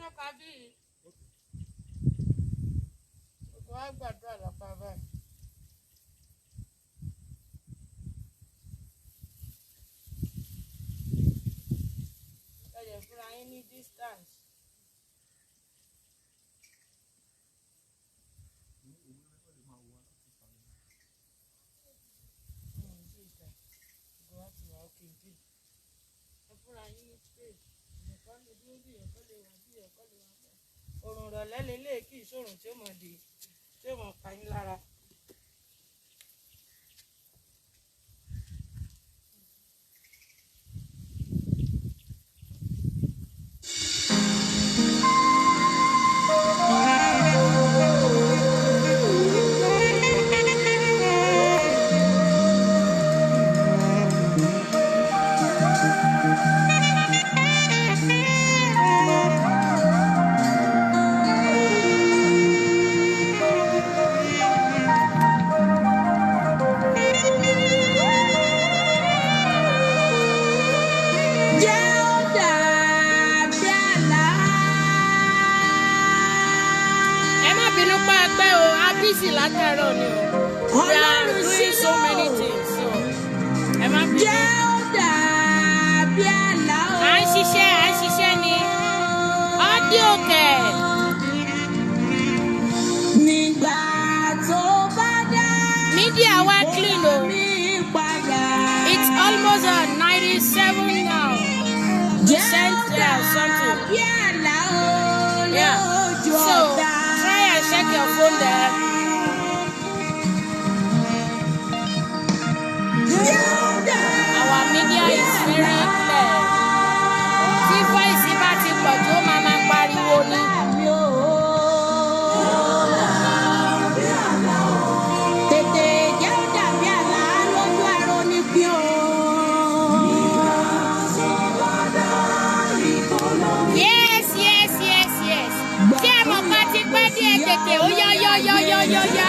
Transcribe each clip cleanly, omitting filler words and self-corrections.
Nípa bí gbogbo wa gbàdúrà lápá báyìí. Ẹ jẹ́ fúnra yín ní distance. Bí ìta. Gbogbo wa ti wà òkè bí. Ẹ fúnra yín ní space. Èèyàn kan lè dúró bí, èèyàn kan lè wà bí, èèyàn kan lè wà bẹ́ẹ̀. Òrùn ìrọ̀lẹ́ leléyìí, kì í ṣòrùn tí ó mọ̀ di tí ó mọ̀ pa yín lára. Jẹ́ ó dàbí àlá. Ẹ má bínú pa ẹgbẹ́ o, a busy látàárọ̀ ni o. We are Ọlọ́run doing so sílò. many things, so ẹ má bínú. Jẹ́ ó dàbí àlá o. À ń ṣiṣẹ́, à ń ṣiṣẹ́ ni. Audio kẹ̀. Nígbà tó bá dá. Media wa clean o. Mi padà. It's almost 97 now. Jẹ́ ó Percent there something. dàbí àlá o. Yeah. Lójú So ọ̀tá. try and check your phone there. Jẹ́ ó dàbí Our media is very clear. Tí voice bá ti pọ̀ jù, ó máa máa pariwo ni. Mi o. Tètè jẹ́ ó dàbí àlá lójú aró ní bí o. Yes. Ṣé ẹ mọ̀ pa ti pẹ́ díẹ̀? Tètè, ó yá yá yá yá yá yá.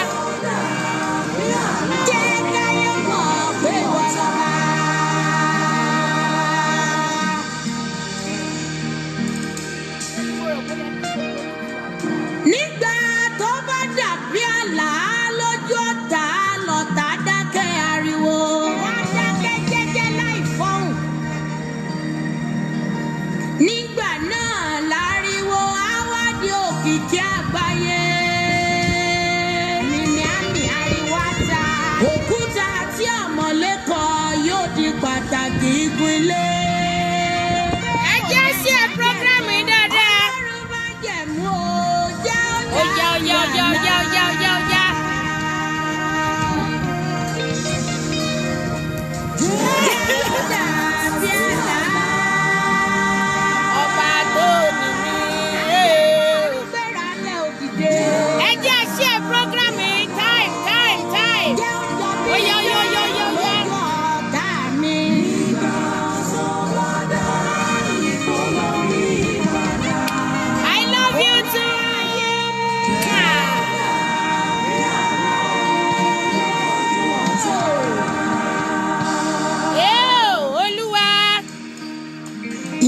Jẹ́ káyé mọ̀ pé wọ́n lọ́ba. Nígbà tó bá dàbí àlá lójú ọ̀tá, lọ̀tá dákẹ́ ariwo. Wọ́n dákẹ́ jẹ́jẹ́ láì fọ́hùn. Nígbà náà láriwo á wá di òkìkí àgbáyé. Mímí àmì ariwo á ta. Òkúta tí ọ̀mọ̀lé kọ yóò di pàtàkì igun ilé. Ẹ jẹ́ sí ẹ program yìí dáadáa. Ọlọ́run májẹ̀mú o, jẹ́ ó Ó yá, ó yá, ó yá, ó yá, ó yá, ó yá, ó yá. Dàbí àlá. Ọba tó ní mí. Gbéra lẹ̀ òdìdé. Ẹ jẹ́ sí ẹ program yìí, time, time, time. Jẹ́ ó jọ bí Ó yá, ó yá, ó yá, ó yá, ó yá. lójú ọ̀tá mi. I love you too. Ẹ Olúwa.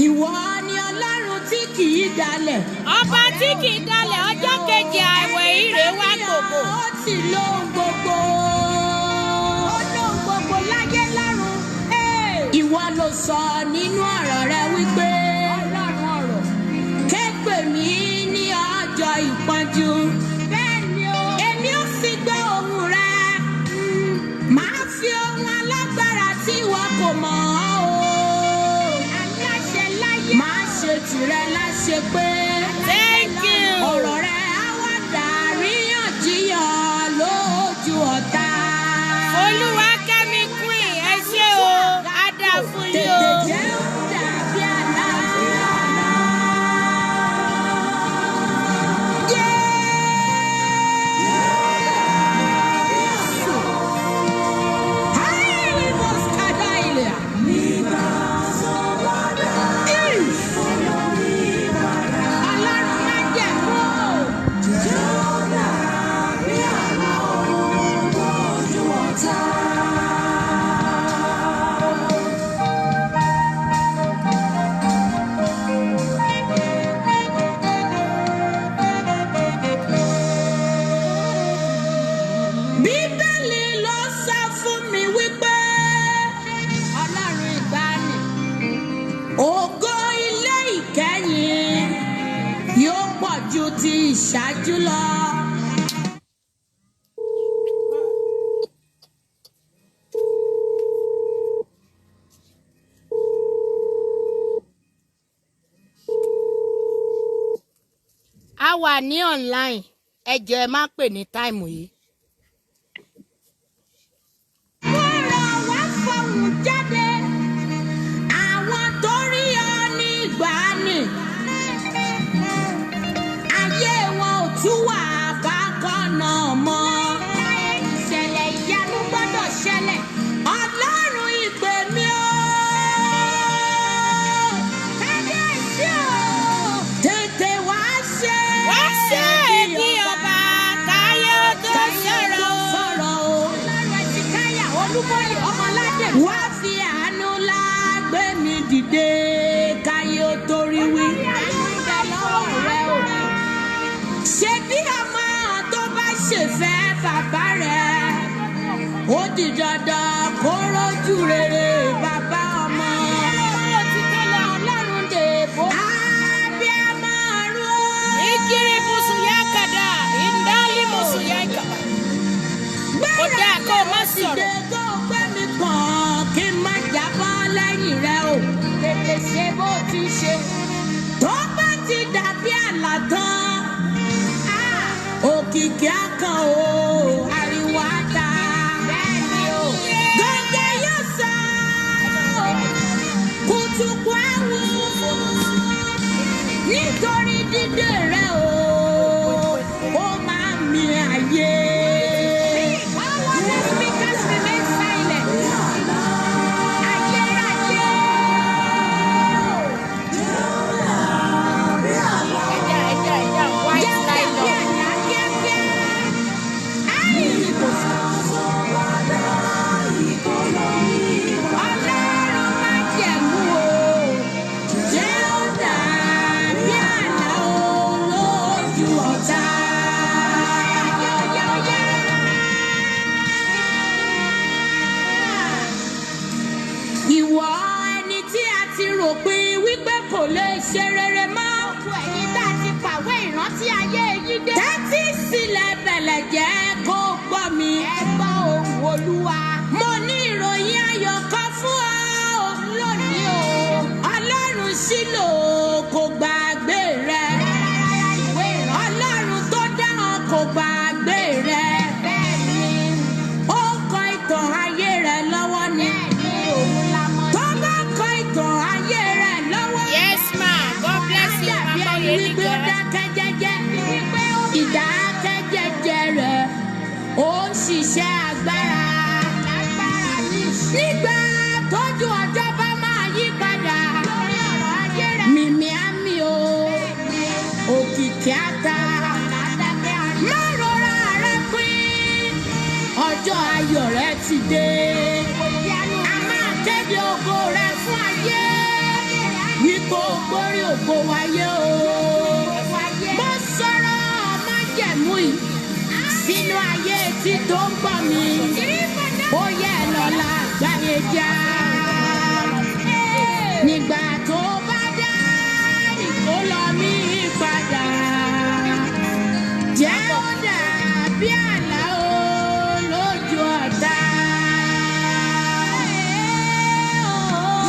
Ìwọ ni Ọlọ́run tí kì í dalẹ̀. Ọba tí kì í dalẹ̀, ọjọ́ kejì àìwẹ̀ ire wá gbogbo. Ó sì lóhun gbogbo. Ó lóhun gbogbo láyé lọ́run. Ìwọ ló sọ nínú ọ̀rọ̀ rẹ wípé. Ọlọ́run ọ̀rọ̀. Ké pè mí ní ọjọ́ ìpọ́njú. Bẹ́ẹ̀ni o. Èmi ó sì gbọ́ ohùn rẹ. Màá fi ohun alágbára tí ìwọ kò mọ̀ ọ́ o. Aláṣẹ láyé. Màá ṣe tìrẹ láṣẹ pé. Thank you. Ọ̀rọ̀ rẹ̀ á wá dàríyànjiyàn lójú ọ̀tá. Olúwakẹ́mi Queen, ẹ ṣé o, á dáa fún yín Tètè o. jẹ́ ó dàbí àlá. Jésù. Haile Moskadailia. Ish. ti ìṣáájú lọ. A wà ní online, ẹ jọ̀ọ́ ẹ má pè ní táìmù yìí. Ọ̀rọ̀ wá fọhùn jáde, àwọn tó rí ọ ní ìgbàanì. Ayé wọn ò tún wà bákan náà mọ́. Ìṣẹ̀lẹ̀ ìyanu gbọ́dọ̀ ṣẹlẹ̀. Ọlọ́run ìpè mi o. Kábíyèsí o. Tètè wá ṣe. Wá ṣe bí ọba káyé ó tó Káyé tó sọ̀rọ̀. sọ̀rọ̀ o. Ọlọ́run Ẹ̀sìnkáyà Olúbóyè Ọmọládé. Wá fi àánú ńlá gbé mi dìde káyé ó torí wí. Àánú ń bẹ lọ́wọ́ rẹ o. Ṣé bí ọmọ tó bá ṣèfẹ́ bàbá rẹ̀, ó di dandan kó rójú rere bàbá ọmọ. Ọlọ́run dèbò. Abiyamọ ọ̀run o. Ìjírí musu yakada, ìndálí musu yakaba. Kò dáa kó o má sọ̀rọ̀. Dìde kó o gbé mi pọ̀n kí n má jábọ́ lẹ́yìn rẹ o. Tètè ṣe bó ti ṣe. Tó bá ti dàbí àlá tán, òkìkí á kan o, ariwo á ta. Bẹ́ẹ̀ni o. Gẹ́gẹ́ yóò sọ, kùtùkù á wù. Nítorí dídé rẹ o, ó máa ń mi ayé. All other speakers remain silent. Ayérayé. Ẹja ẹja ẹja white Jẹ́ dàbí nylon. àlá kíákíá. Áì! Ọlọ́run májẹ̀mú o, jẹ́ ó dàbí àlá o lójú ọ̀tá. Ìwọ ẹni tí a ti rò pin wípé kò lè ṣe rere mọ́. Gbogbo ẹ̀yin tá a ti pàwé ìrántí ayé yín dé. Tẹ́tí sílẹ̀ bẹ̀lẹ̀ jẹ́ kó gbọ́ mi. Ẹ gbọ́ ohùn Olúwa. Mo ní ìròyìn ayọ̀ kan fún ọ Lónìí o. Ọlọ́run Ṣílò kò gbàgbé rẹ. Rárá ìwé ìrántí. Ọlọ́run tó dá ọ kò gbàgbé rẹ. Bẹ́ẹ̀ni. Ó kọ ìtàn ayé rẹ lọ́wọ́ ni. Bẹ́ẹ̀ni òun la mọ̀ Tó bá kọ ìtàn ayé rẹ lọ́wọ́. Yes ma, God bless you Á dàbí mama ẹni wípé ó Oyeniga. dákẹ́ jẹ́jẹ́. Wípé ó Ìdákẹ́jẹ́jẹ́ rẹ̀ ó ń ṣiṣẹ́ agbára. lágbára ní ìṣe. Nígbà tójú ọjọ́ bá máa yí padà. Lórí ọ̀rọ̀ ayé rẹ̀. Mìmí á mi o, òkìkí á ta. Àdákẹ́ ayé. Má rora rẹ pín, ọjọ́ ayọ̀ rẹ ti dé. Ìyanu A máa kéde ògo rẹ fún ayé. Wípé o gbórí ògo wáyé o. wáyé. Mo sọ̀rọ̀ májẹ̀mú yìí sínú ayé tí tó ń bọ̀ mi. Ó yẹ lọ́la àgbáyé já. Nígbà tó bá dá ìkólọ mi padà. Jẹ́ ó dàbí àlá o lójú ọ̀tá.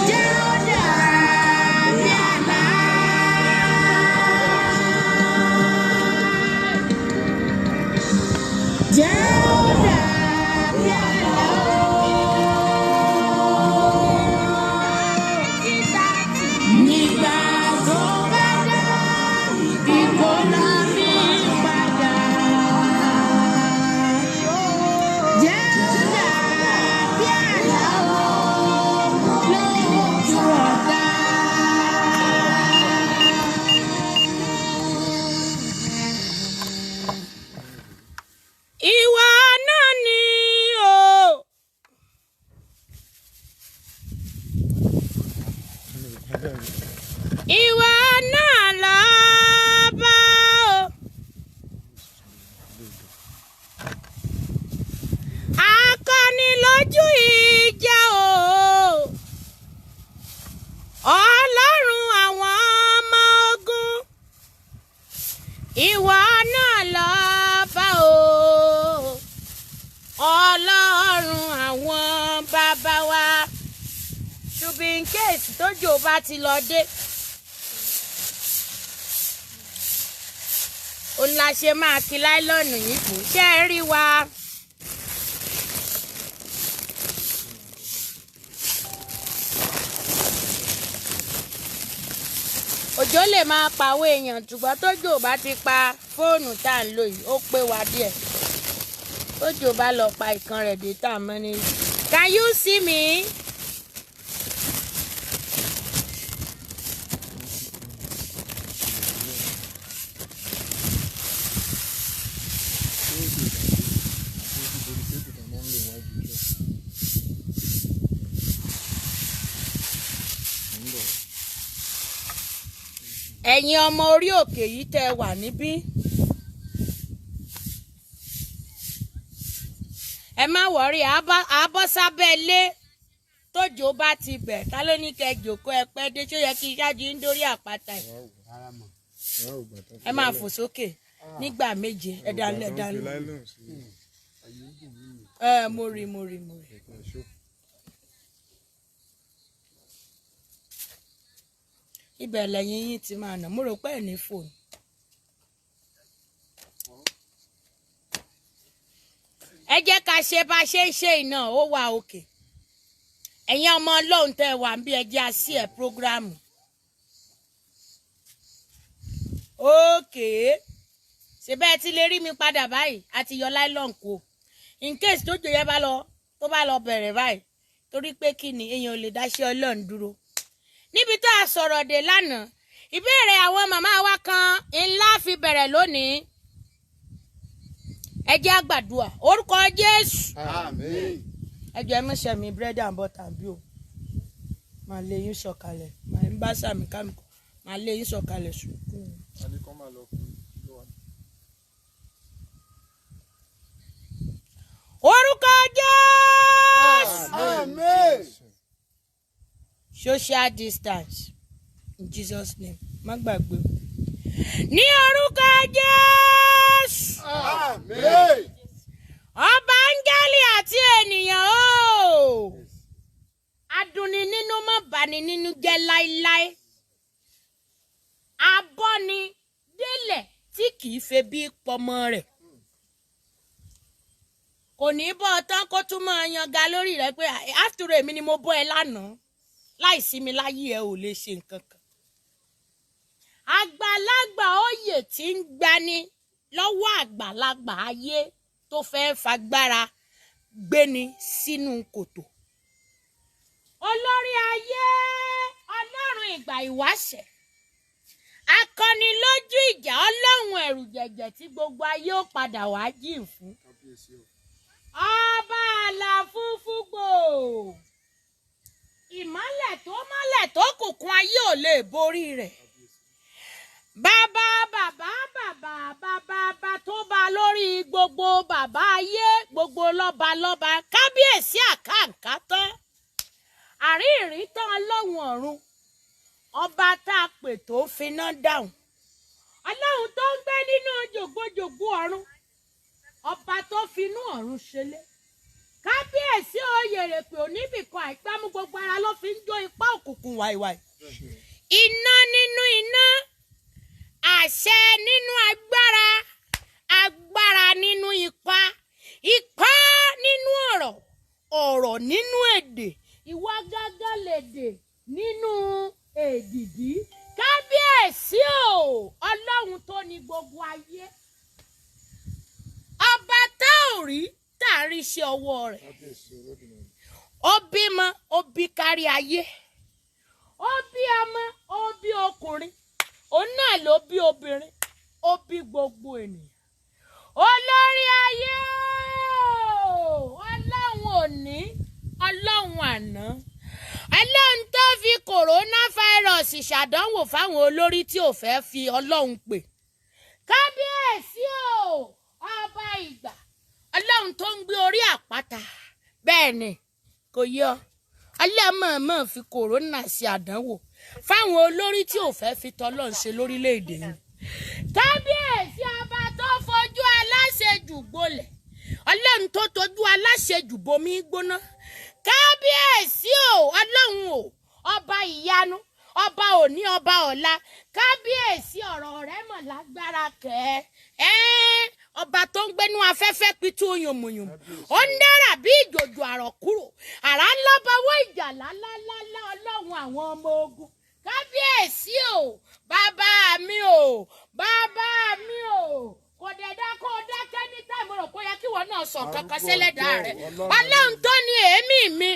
Jẹ́ ó dàbí àlá. Ìwọ náà lọ́ba o, Ọlọ́run àwọn bàbá wa. Ṣùgbọ́n in case tójò bá ti lọ dé, òun la ṣe máa kí láìlọ́ọ̀nù yìí kù. Ṣé ẹ rí wa? Òjò lè máa pàwọ́ èèyàn, ṣùgbọ́n tójò bá ti pa fóònù tá à ń lò yìí, ó pé wa díẹ̀. Tójò bá lọ pa ìkan rẹ̀ dé tá a mọ́ ní. Can you see me? Ẹ̀yin ọmọ orí òkè yìí tẹ́ wà níbí, ẹ má wọrí, àbọ̀ sábẹ́ ilé tójò bá ti bẹ̀. Ta ló ní kẹ́ jòkó? Ẹ pẹ́ dé. Ṣó yẹ kí ṣáájú ń dórí àpáta yìí? Ẹ máa fò sókè nígbà 7. Ẹ dánú, ẹ dánú. Ẹ mo rí, mo rí, mo rí. Ibẹ̀ lẹ́yìn yín ti máa nà. Mo rò pé ẹ̀ ní fóònù. Ẹ jẹ́ ká ṣe bá a ṣe ń ṣe iná ó wà òkè. Ẹ̀yin ọmọ Ọlọ́run tẹ́ ẹ wà ń bí, ẹ jẹ́ àṣì ẹ̀ program. Òkè ṣe bẹ́ẹ̀ ti lè rí mi padà báyìí àti yọ láìlọ́n kú o, in case tó jòyè bá lọ, tó bá lọ bẹ̀rẹ̀ báyìí, torí pé kí ni, èèyàn ò lè dáṣẹ́ Ọlọ́run dúró. Níbi tá a sọ̀rọ̀ dé lánàá, ìbéèrè àwọn màmá wa kan ńlá fi bẹ̀rẹ̀ lónìí. Ẹ jẹ́ á gbàdúà. Orúkọ Jésù. Àmín. Ẹ jọ̀ọ́, ẹ má ṣe mi bread and butter bí o. Máa lé yín sọ̀kalẹ̀, máa ń bá sàmì kámi kọ, máa lé yín sọ̀kalẹ̀ sùkúù. A ní kọ́ máa lọ kú ló wà. Orúkọ Jésù. Àmín. Social distance, in Jesus' name. Má gbàgbé o. Ní orúkọ Jésù. Àmín. Ọba áńgẹ́lì àti ènìyàn o, adùnni nínú, mọ́ bani nínú jẹ́ láéláé, abọ́ni délẹ̀ tí kìí febi pọmọ rẹ̀, kò ní bọ́ ọ tán kó tún máa yanga lórí rẹ pé after all, èmi ni mo bọ́ ẹ lánàá, láìsí mi láyé ẹ ò lè ṣe nǹkan kan. Àgbàlagbà oyè tí ń gbani lọ́wọ́ àgbàlagbà ayé tó fẹ́ fagbára gbéni sínú kòtò. Olórí ayé, Ọlọ́run ìgbà ìwáṣẹ̀, akọni lójú ìjà, Ọlọ́run ẹ̀rù jẹ̀jẹ̀ tí gbogbo ayé ó padà wá jìn fún. Kábíyèsí o. Ọba àlà funfun gbò, ìmọ́lẹ̀ tó mọ́lẹ̀ tó kùnkùn ayé ò lè borí rẹ̀. Bàbá bàbá bàbá bàbá bàbá tó bá lórí gbogbo bàbá ayé, gbogbo lọ́ba lọ́ba, kábíyèsí àkàǹkà tán, àríìrí tán, Ọlọ́run ọ̀run, ọba tá a pè tó finá dáhùn, Ọlọ́run tó ń gbé nínú jògbójògbó ọ̀run, ọba tó finú ọ̀run ṣẹlẹ̀, kábíyèsí oyèrèpè oníbìkan àìgbámú, gbogbo ara ló fi ń jó ipá òkùnkùn wàìwàì, iná nínú iná, àṣẹ nínú agbára, agbára nínú ipá, ipá nínú ọ̀rọ̀, ọ̀rọ̀ nínú èdè, ìwọ gángan lèdè nínú èdìdí. Kábíyèsí o, Ọlọ́run tó ní gbogbo ayé, ọba tá ò rí tá a rí iṣẹ́ ọwọ́ rẹ̀. Kábíyèsí Olódùmarè. Ó bímọ, ó bí kárí ayé, ó bí ọmọ, ó bí ọkùnrin, òun náà ló bí obìnrin, ó bí gbogbo ènìyàn. Olórí ayé o, Ọlọ́run òní, Ọlọ́run àná, Ọlọ́run tó fi coronavirus ṣàdánwò fáwọn olórí tí ò fẹ́ fi Ọlọ́run pè. Kábíyèsí o, ọba ìgbà, Ọlọ́run tó ń gbé orí àpáta. Bẹ́ẹ̀ ni kò yọ ọlọ́mọọmọ fi corona ṣe àdánwò fáwọn olórí tí ò fẹ́ fi tọ́lọ́run ṣe lórílẹ̀‐èdè yìí. Kábíyèsí, ọba tó fojú aláṣejù gbolẹ̀, Ọlọ́run tó tọ́jú aláṣejù bomi gbóná. Kábíyèsí o, Ọlọ́run o, ọba ìyanu, ọba òní, ọba ọ̀la. Kábíyèsí, ọ̀rọ̀ rẹ̀ mọ̀ lágbára kẹ́ ẹ́. Ọba tó ń gbénú afẹ́fẹ́ pitú yùmùyùmù, ó ń dára bí ìjòjò àrọ̀ kúrò, àrá ńlá bọ́wọ́ ìjà lálálálá. Ọlọ́run àwọn ọmọ ogun, kábíyèsí o, bàbá mi o, bàbá mi o. Kò dẹ̀dá kó o dákẹ́ ní time rò kó yẹ kí ìwọ náà sọ kankan sẹ́lẹ̀dá rẹ̀. Ọlọ́run tó ní èémí mi,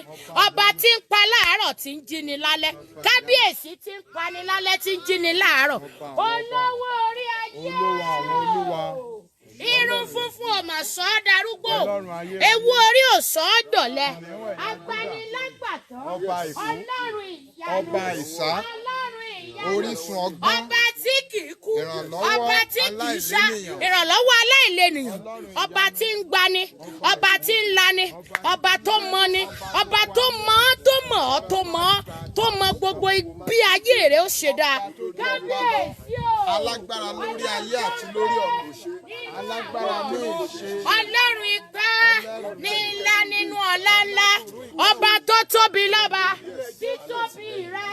ọba tí ń pa láàárọ̀, tí ń jí ni lálẹ́. Kábíyèsí tí ń pani lálẹ́, tí ń jí ni láàárọ̀, olówó orí ayé. Olúwa àwọn olúwa. Irun funfun ò mà sọ ọ́ darúgbó. Ọlọ́run ayé. Ewu orí ò sọ ọ́ dọ̀lẹ. Agbanilágbàtọ́. Ọba ìkú. Ọlọ́run ìyanu. Ọba ìsá. Ọlọ́run ìyanu. Orísun ọgbọ́n. Ọba tí kì í kú. Ìrànlọ́wọ́ Ọba tí kì í ṣá. aláìlénìyàn. Ìrànlọ́wọ́ aláìlénìyàn. Ọba tí ń gbani, ọba tí ń lani, ọba tó mọni, ọba tó mọ ọ́, tó mọ̀ ọ́, tó mọ̀ ọ́, tó mọ gbogbo bí ayé rẹ̀ ó ṣe dáa. Kábíyèsí o. Alágbára lórí ayé àti lórí ọ̀run. Alágbára ní ìṣe. Ọlọ́run ipá ní ńlá nínú ọlá ńlá, ọba tó tóbi lọ́ba, títóbi rẹ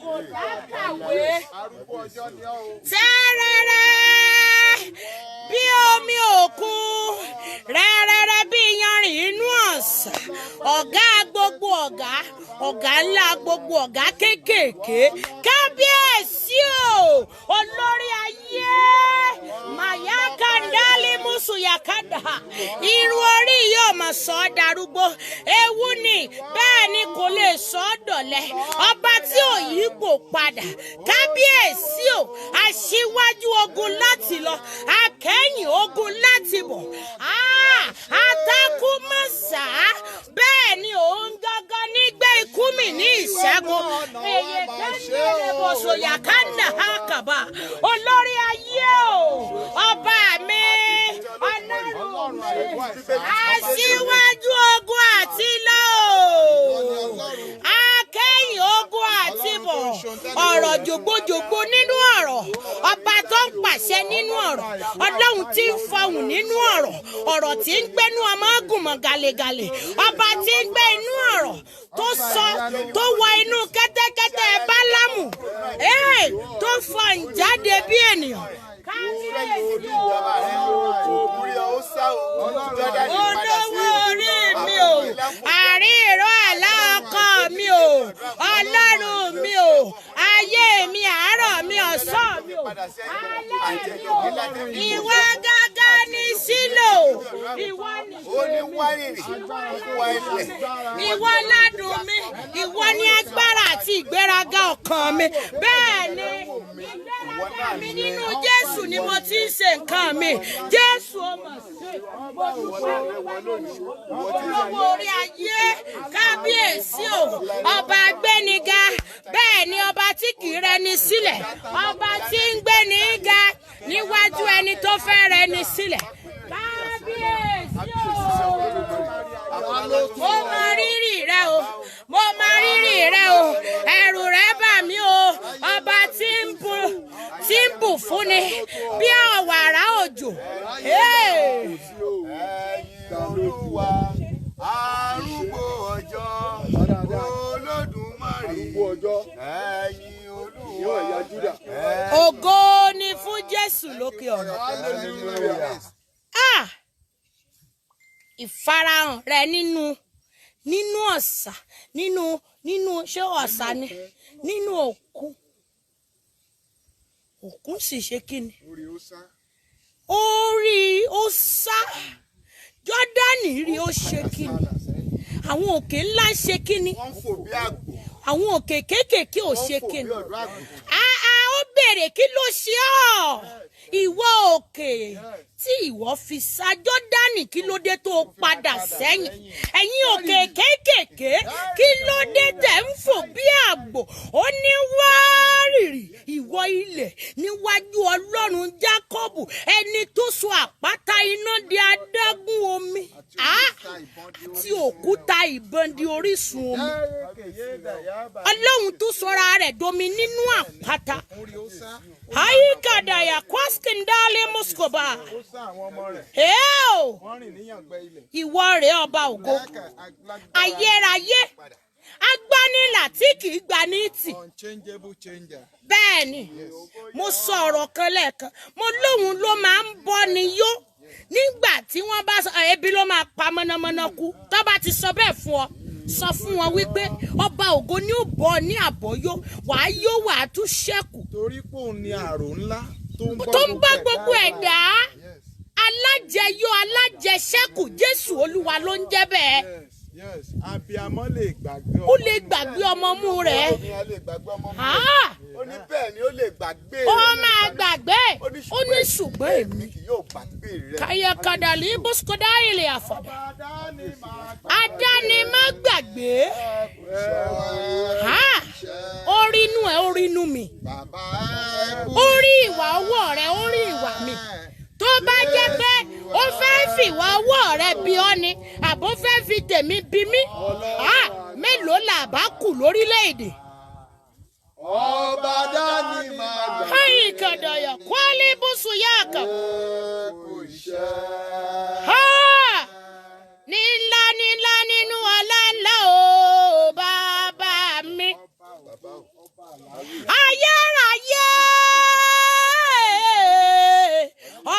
kò lákàwé. Arúgbó ọjọ́ ni ọ́ o. Tẹ́rẹ̀rẹ̀ bí omi òkun, rẹ́rẹ́rẹ́ bí iyanrìn inú ọ̀sà. Ọ̀gá gbogbo ọ̀gá, ọ̀gá ńlá gbogbo ọ̀gá kéékèèké. Kábíyèsí o, olórí ayé. Mayakandali musuyakada. Irun orí yóò máa sọ ọ́ darúgbó, ewu ni, bẹ́ẹ̀ ni kò lè sọ ọ́ dọ̀lẹ. Ọba tí ò yípo padà. Kábíyèsí o, aṣíwájú ogun láti lọ, akẹ́yìn ogun láti bọ̀. Ah, atákùmọ̀sá, bẹ́ẹ̀ ni òun gangan nígbẹ́ ikú mi ní ìṣẹ́gun. Èyí kẹ́ńdé bọ̀sọ̀yà kánà àkàbà. Olórí ayé o, ọba mi, Ọlọ́run mi, aṣíwájú ogun àti lọ o, akẹ́yìn ogun àti bọ̀. Ọ̀rọ̀ jògbójògbó nínú ọ̀rọ̀, ọba tó ń pàṣẹ nínú ọ̀rọ̀, Ọlọ́run tí ń fọhùn nínú ọ̀rọ̀, ọ̀rọ̀ tí ń gbénú ọmọ àgùnmọ̀ gàlégàlé, ọba tí ń gbé inú ọ̀rọ̀ tó sọ, tó wọ inú kẹ́tẹ́kẹ́tẹ́ Bálámù, tó fọhùn jáde bí ènìyàn. Kábíyèsí o, olówó orí mi o, àrí ìró àlá ọkọ mi o, Ọlọ́run mi o, ayé mi, àárọ̀ mi, ọ̀sán mi o, alẹ́ mi o, ìwọ gángan ní sílò, ìwọ ní ìwọ ládùn mi, ìwọ ní agbára àti ìgbéraga ọkàn mi. Bẹ́ẹ̀ ni ìgbéraga mi nínú Jésù ni mo ti ń ṣe nǹkan mi. Jésù ọmọ sí mo dúpẹ́. Olówó orí ayé, kábíyèsí o, ọba agbéniga, bẹ́ẹ̀ ni ọba tí kì í rẹni sílẹ̀, ọba tí ń gbéni ga níwájú ẹni tó fẹ́ rẹni sílẹ̀. Kábíyèsí o, mo mọ rírì rẹ o, mo mọ rírì rẹ o, ẹ̀rù rẹ bà mí o. Ọba tí ń bù fúnni bí ọ̀wàrà òjò. Hey! Ẹ̀yin Olúwa, arúgbó ọjọ́, Olódùmarè. Arúgbó ọjọ́. Ẹ̀yin Ìwọ Olúwa. ẹ̀yà Júdà. Ògo ni fún Jésù lókè ọ̀run. Hallelujah. Ah! Ìfarahàn rẹ nínú ọ̀sà, nínú ṣé ọ̀sà ni, nínú òkun, òkun sì ṣe kí ni? Orí ó sá. Ó rí, ó sá. Jọ́dánì rí, ó ṣe kí ni? Àwọn òkè ńlá ṣe kí ni? Wọ́n ń fò bí àgbò. Àwọn òkè kéékèèké ò Wọ́n ṣe ń fò kí bí ni? ọ̀dọ́ àgùntàn. Àà, ó béèrè, kí ló ṣe ọ́, ìwọ òkè, tí ìwọ fi sá? Jọ́dánì, kí ló dé tó o padà sẹ́yìn? Ẹ̀yin òkè kéékèèké, kí ló dé tẹ̀ ń fò bí àgbò? Ó ní wárìrì, ìwọ ilẹ̀, níwájú Ọlọ́run Jákọ́bù, ẹni tó sọ àpáta iná di adágún omi. Ah! Àti òkúta ìbọn di orísun omi. Ọlọ́run tó sọra rẹ̀ domi nínú àpáta. Ayíkàdàyà kwáskindálé moscoba. Ìwọ rèé ọba ògo. Ayérayé. Agbánilà tí kì í gbani tì. Unchangeable changer. Bẹ́ẹ̀ ni, mo sọ ọ̀rọ̀ kan lẹ́ẹ̀kan, mo lóun ló máa ń bọ́ ni yó nígbà tí wọ́n bá sọ ebi ló máa pa mọ̀nàmọ́ná kú. Tó bá ti sọ bẹ́ẹ̀ fún ọ, sọ fún wọn wípé ọba ògo ni ó bọ́ ní àbọ̀yó, wàá yó, wàá tún ṣẹ́kù. Torí pé òun ni àrò ńlá tó tó ń bá gbogbo ẹ̀dá. Alájẹyó, alájẹṣẹ́kù, Jésù Olúwa ló ń jẹ́ bẹ́ẹ̀. Yes, abiamọ lè gbàgbé ọmọ. Ó lè gbàgbé ọmọ mú rẹ̀. Obìnrin lè gbàgbé ọmọ mú rẹ̀. Ó ní bẹ́ẹ̀ ni ó lè gbàgbé. Ó máa gbàgbé. Ó ní ṣùgbọ́n èmi kì yóò gbàgbé rẹ̀. Kàyàkàdàlí bùsùkọ̀dá ilé àfọ̀dà. Adáni má gbàgbé. Ó rí inú ẹ̀, ó rí inú mi. Ó rí ìwà ọwọ́ rẹ̀, ó rí ìwà mi. Tó bá jẹ́ pé ó fẹ́ fìwà ọwọ́ rẹ̀ bí ọ́ ni, àbó fẹ́ fi tèmi bí mí, mélòó là bá kù lórílẹ̀‐èdè. Ọba dání máa gbà. Ayi kàdàyà kwálé bùsùn yá kà. Ní ńlá ní ńlá nínú ọlá ńlá o bàbá mi. Ayérayé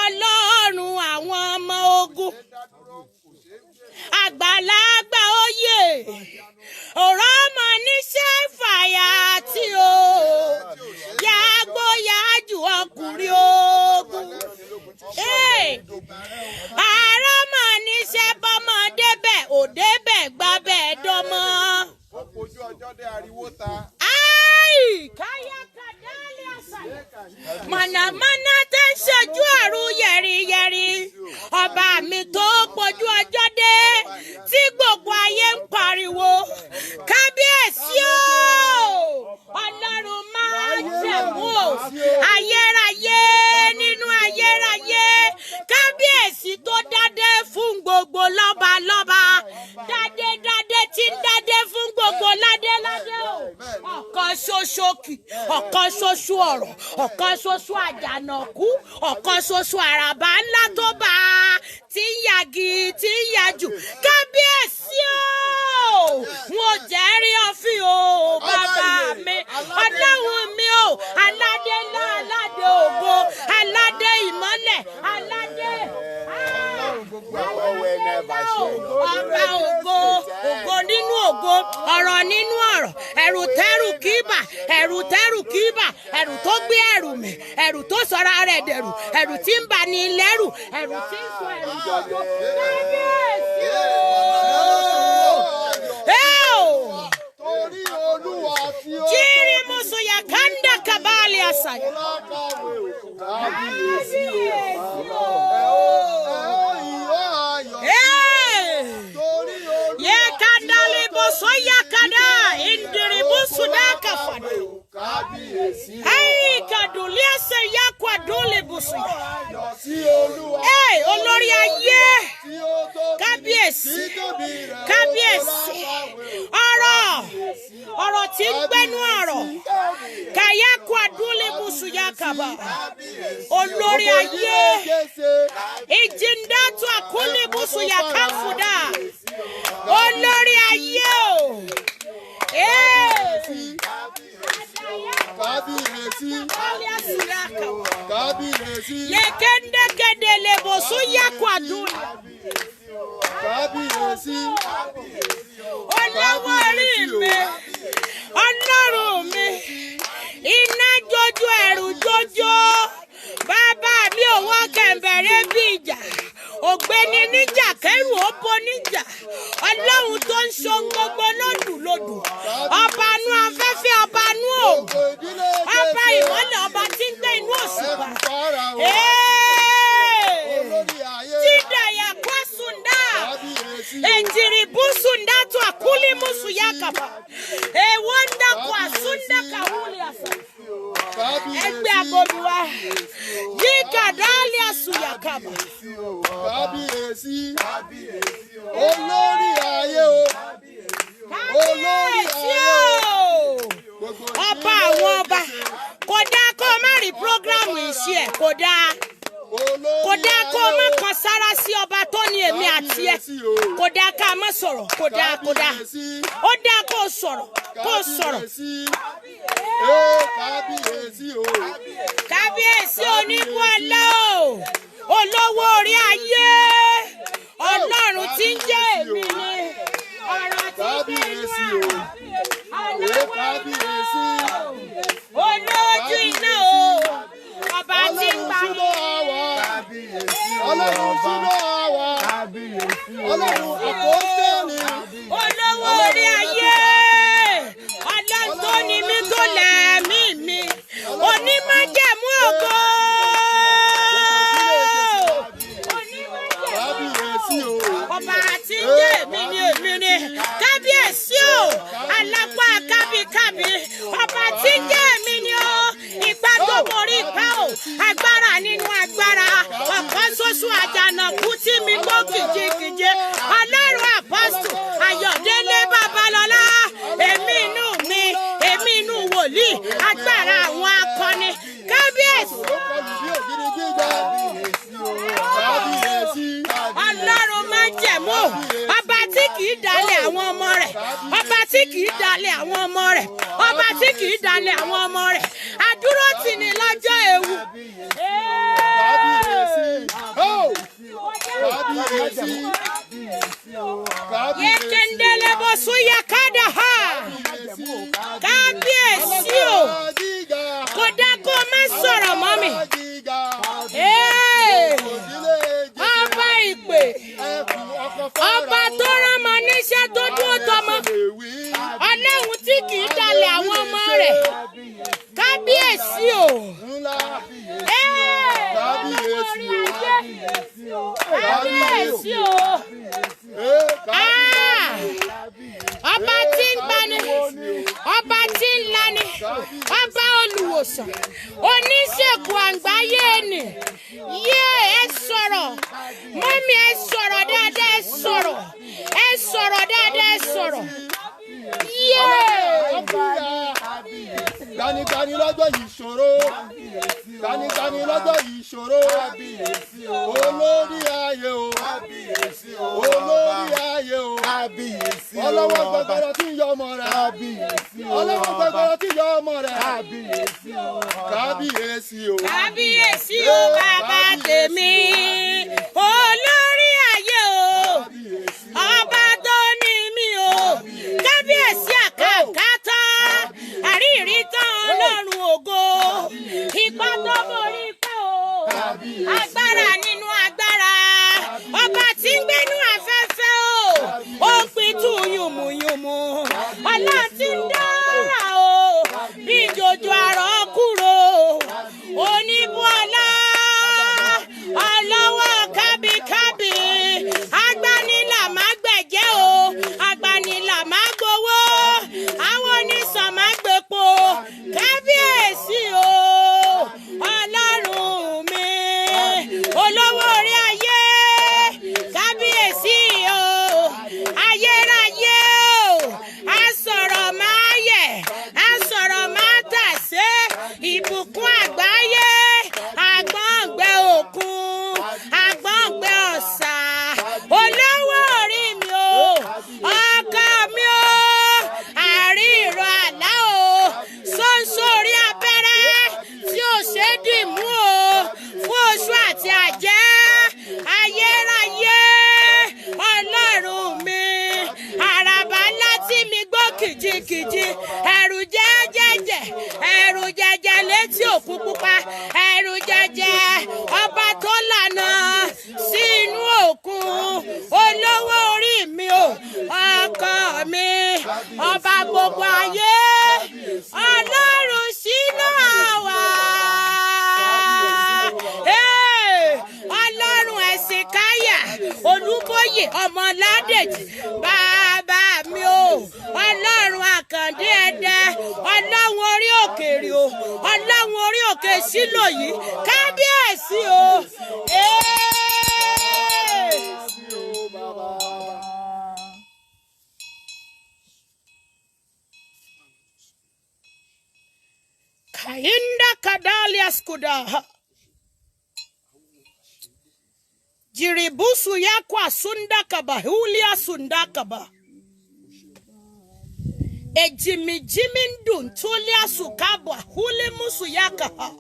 Ọlọ́run àwọn ọmọ ogun. Àgbàlagbà oyè ọ̀rọ̀ ọmọ níṣẹ́ fàyà tí o yàgbó yájú ọkùnrin ogun. Àárọ̀ mọ̀ níṣẹ́ bọ́mọ débẹ̀ òdébẹ̀ gbábẹ́ dọ́mọ. Ó pojú ọjọ́ dé ariwo ta. Ai, káyà kàdálẹ̀ àṣàyà. Mọ̀nàmọ́ná tẹ́ ń ṣojú àrùn yẹ̀rìyẹ̀rì. Ọba mi tó pojú ọjọ́ dé tí gbogbo ayé ń pariwo. Kábíyèsí o! Ọlọ́run máa jẹ̀mú o. Ayérayé nínú ayérayé. Kábíyèsí tó dádé fún gbogbo lọ́balọ́ba. Dádé dádé tí ń dádé fún gbogbo ládéládé o. Ọ̀kan ṣoṣo kì, ọ̀kan ṣoṣo ọ̀rọ̀, ọ̀kan ṣoṣo àjànàkú, ọ̀kan ṣoṣo àràbà ńlá tó bá a tí ń yagi tí ń yajù. Kábíyèsí o! N ò jẹ́ rí ọ̀fìn o, bàbá mi. Ọlọ́run mi o, aládé ńlá, aládé ògo, aládé ìmọ́lẹ̀, aládé. Ọba ògo, ògo nínú ògo, ọ̀rọ̀ nínú ọ̀rọ̀, ẹ̀rù tẹ́rù kíbà, ẹ̀rù tẹ́rù kíbà, ẹ̀rù tó gbé ẹ̀rù mì, ẹ̀rù tó sọra rẹ̀ dẹ̀rù, ẹ̀rù tí ń bà ní lẹ́rù, ẹ̀rù tí ń sọ ẹ̀rù dodo. Kábíyèsí o! Torí Olúwa tí ó Jírí musuya kanda kabali asaya. Kábíyèsí o. Ye kandali bosoya kada indiri busuda kafada. Ai kadulia se yakwa dole busuya. Hey, olórí ayé. Kábíyèsí. Kábíyèsí. Ọ̀rọ̀. Ọ̀rọ̀ tí ń gbẹ́nu ọ̀rọ̀. Kàyákwa dole busuya kaba. Olórí ayé. Ìjìndàtú àkúlé busuya káfùdà. Olórí ayé o. Kábíyèsí. Kábíyèsí. Yekendekede lebosu yakwadula. Kábíyèsí. Olówó orí mi, Ọlọ́run mi, iná jojo ẹ̀rù jojo. Bàbá mi ò wọ́n kẹ̀m̀bẹ̀rẹ̀ bí ìjà. Ògbéni níjà kẹ́rù ó bo níjà. Ọlọ́run tó ń ṣohun gbogbo lódùlódù. Ọba inú afẹ́fẹ́, ọba inú òòrùn. Ọba ìmọ́lẹ̀, ọba tí ń gbé inú òṣùpá. Tídàyà kwásùndà. Ejiribusu ndatu akuli musu yakaba. Ewonda kwasunda kahuli asa. Ẹgbẹ́ abomi wa. Yíkà dálé àsùyàkàbà. Kábíyèsí. Olórí ayé o. àṣìṣe ẹ̀ kò dáa. Kò dáa kó o má kan sára sí ọba tó ní èmi àti ẹ. Kò dáa ká má sọ̀rọ̀, kò dáa, kò dáa. Ó dáa kó o sọ̀rọ̀, kó o sọ̀rọ̀. Kábíyèsí o. Kábíyèsí oníbú ọlá o, olówó orí ayé, Ọlọ́run tí ń jẹ́ èmi ni, ọ̀rọ̀ tí ń gbé inú Kábíyèsí o. àrùn, Kábíyèsí. olójú iná o, ọba tí ń Ọlọ́run pa sínú àwa. Ọlọ́run sínú àwa. Ọlọ́run àpọ́stélì. Olówó orí ayé, Ọlọ́run tó ní mí tó lẹ̀mí mi, onímájẹ̀mú ògo. Onímájẹ̀mú Kábíyèsí o. ọba tí ń jẹ́ èmi ni èmi ni, kábíyèsí o, alápá kábíkábí, ọba tí ń jẹ́ èmi ni o, ipa tó borí ipá o, agbára nínú agbára, ọ̀kan ṣoṣo àjànàkú tí mi gbó kìjikìji, Ọlọ́run àpọ́sù Ayọ̀délé Babalọ́lá, èmi inú mi, èmi inú wòlíì, agbára àwọn akọni, kábíyèsí. Ó kọlù bí ògiri gbígbẹ. Kábíyèsí. Ọlọ́run májẹ̀mú, ọba tí kì í dalẹ̀ àwọn ọmọ rẹ̀, ọba tí kì í dalẹ̀ àwọn ọmọ rẹ̀, ọba tí kì í dalẹ̀ àwọn ọmọ rẹ̀, adúró tì ní lọ́jọ́ ewu. Kábíyèsí. Ó! Kábíyèsí. Kábíyèsí. Yekendele bosuya kada ha. Kábíyèsí o, Alágbára gíga. kò dá kó má sọ̀rọ̀ mọ́ mi. Gíga. Ee, Òdílé Jésù. ọba ìpè, Ẹkùn ọkọ̀ Fáráò. ọba tó rán mọ níṣẹ́ tó dúró tọmọ, Lè wí. Ọlọ́run tí kì í dalẹ̀ àwọn ọmọ rẹ̀, kábíyèsí o. Ńlá. Ee, Kábíyèsí o. kábíyèsí o. Ee, Ah! Ọba tí ń gbani, ọba tí ń lani, ọba olùwòsàn, oníṣègùn àgbáyé ni. Yé ẹ sọ̀rọ̀, mọ́mí ẹ sọ̀rọ̀ dáadáa, ẹ sọ̀rọ̀, ẹ sọ̀rọ̀ dáadáa, ẹ sọ̀rọ̀. Yé! Gbanigbani lọ́jọ́ ìṣòro. Gbanigbani lọ́jọ́ ìṣòro. Olórí ayé o. Olórí ayé o. Ọlọ́wọ́ gbọgbọrọ tí ń yọ ọmọ rẹ̀. Ọlọ́wọ́ gbọgbọrọ tí ń yọ ọmọ rẹ̀. Kábíyèsí o. Kábíyèsí o bàbá tèmi, olórí ayé o, ọba tó ní mi o, kábíyèsí àkàkátá, àríyìnrí tán Ọlọ́run ògo, ipá tó borí ipá o, agbára nínú agbára, ọba tí ń gbénú afẹ́fẹ́ o, ó ń pitú yùmùyùmù, Ọlọ́run tí ń dára o, bí jòjò àrọ̀ kúrò, oníbọ̀lá, ọlọ́wọ́ kábíkábí, agbanilà má gbẹ̀jẹ́ o, agbanilà má gbowó, àwọn onísàn má gbépo, kábíyèsí o, Ọlọ́run mi, olówó orí ayé, kábíyèsí o, ayérayé o, asọ̀rọ̀ máa yẹ̀, asọ̀rọ̀ máa tàsé, ìbùkún àgbáyé, àgbọ̀ngbẹ òkun, àgbọ̀ngbẹ ọ̀sà, olówó orí mi o, ọkọ mi o, àrí ìrọ̀ àlá o, ṣóńṣó orí abẹ́rẹ́ tí ò ṣe é dì mú o, fún oṣù àti àjẹ́, ayérayé, Ọlọ́run mi, àràbà ńlá tí mi gbó kìjikìji, ẹ̀rù jẹ́jẹ́jẹ́, ẹ̀rù jẹjẹ létí òkun pupa, ẹ̀rù jẹjẹ, ọba tó lànà sí inú òkun, olówó orí mi o, ọkọ mi, ọba gbogbo ayé, Ọlọ́run sínú àwa. Ee, Ọlọ́run ẹ̀sìn káyà, Olúbóyè ọmọ Ládèjì, bàbá mi o, Ọlọ́run Àkàndé Ẹdẹ, Ọlọ́run orí òkèèrè o, Ọlọ́run orí òkè Sílò yìí, kábíyèsí o. Ee. Kábíyèsí o bàbá. Kainda kadalia skuda. Jiribusu yakwa sundakaba hulia sundakaba. Ejimijimi nduntulia sukabwa hulimusu yakaha.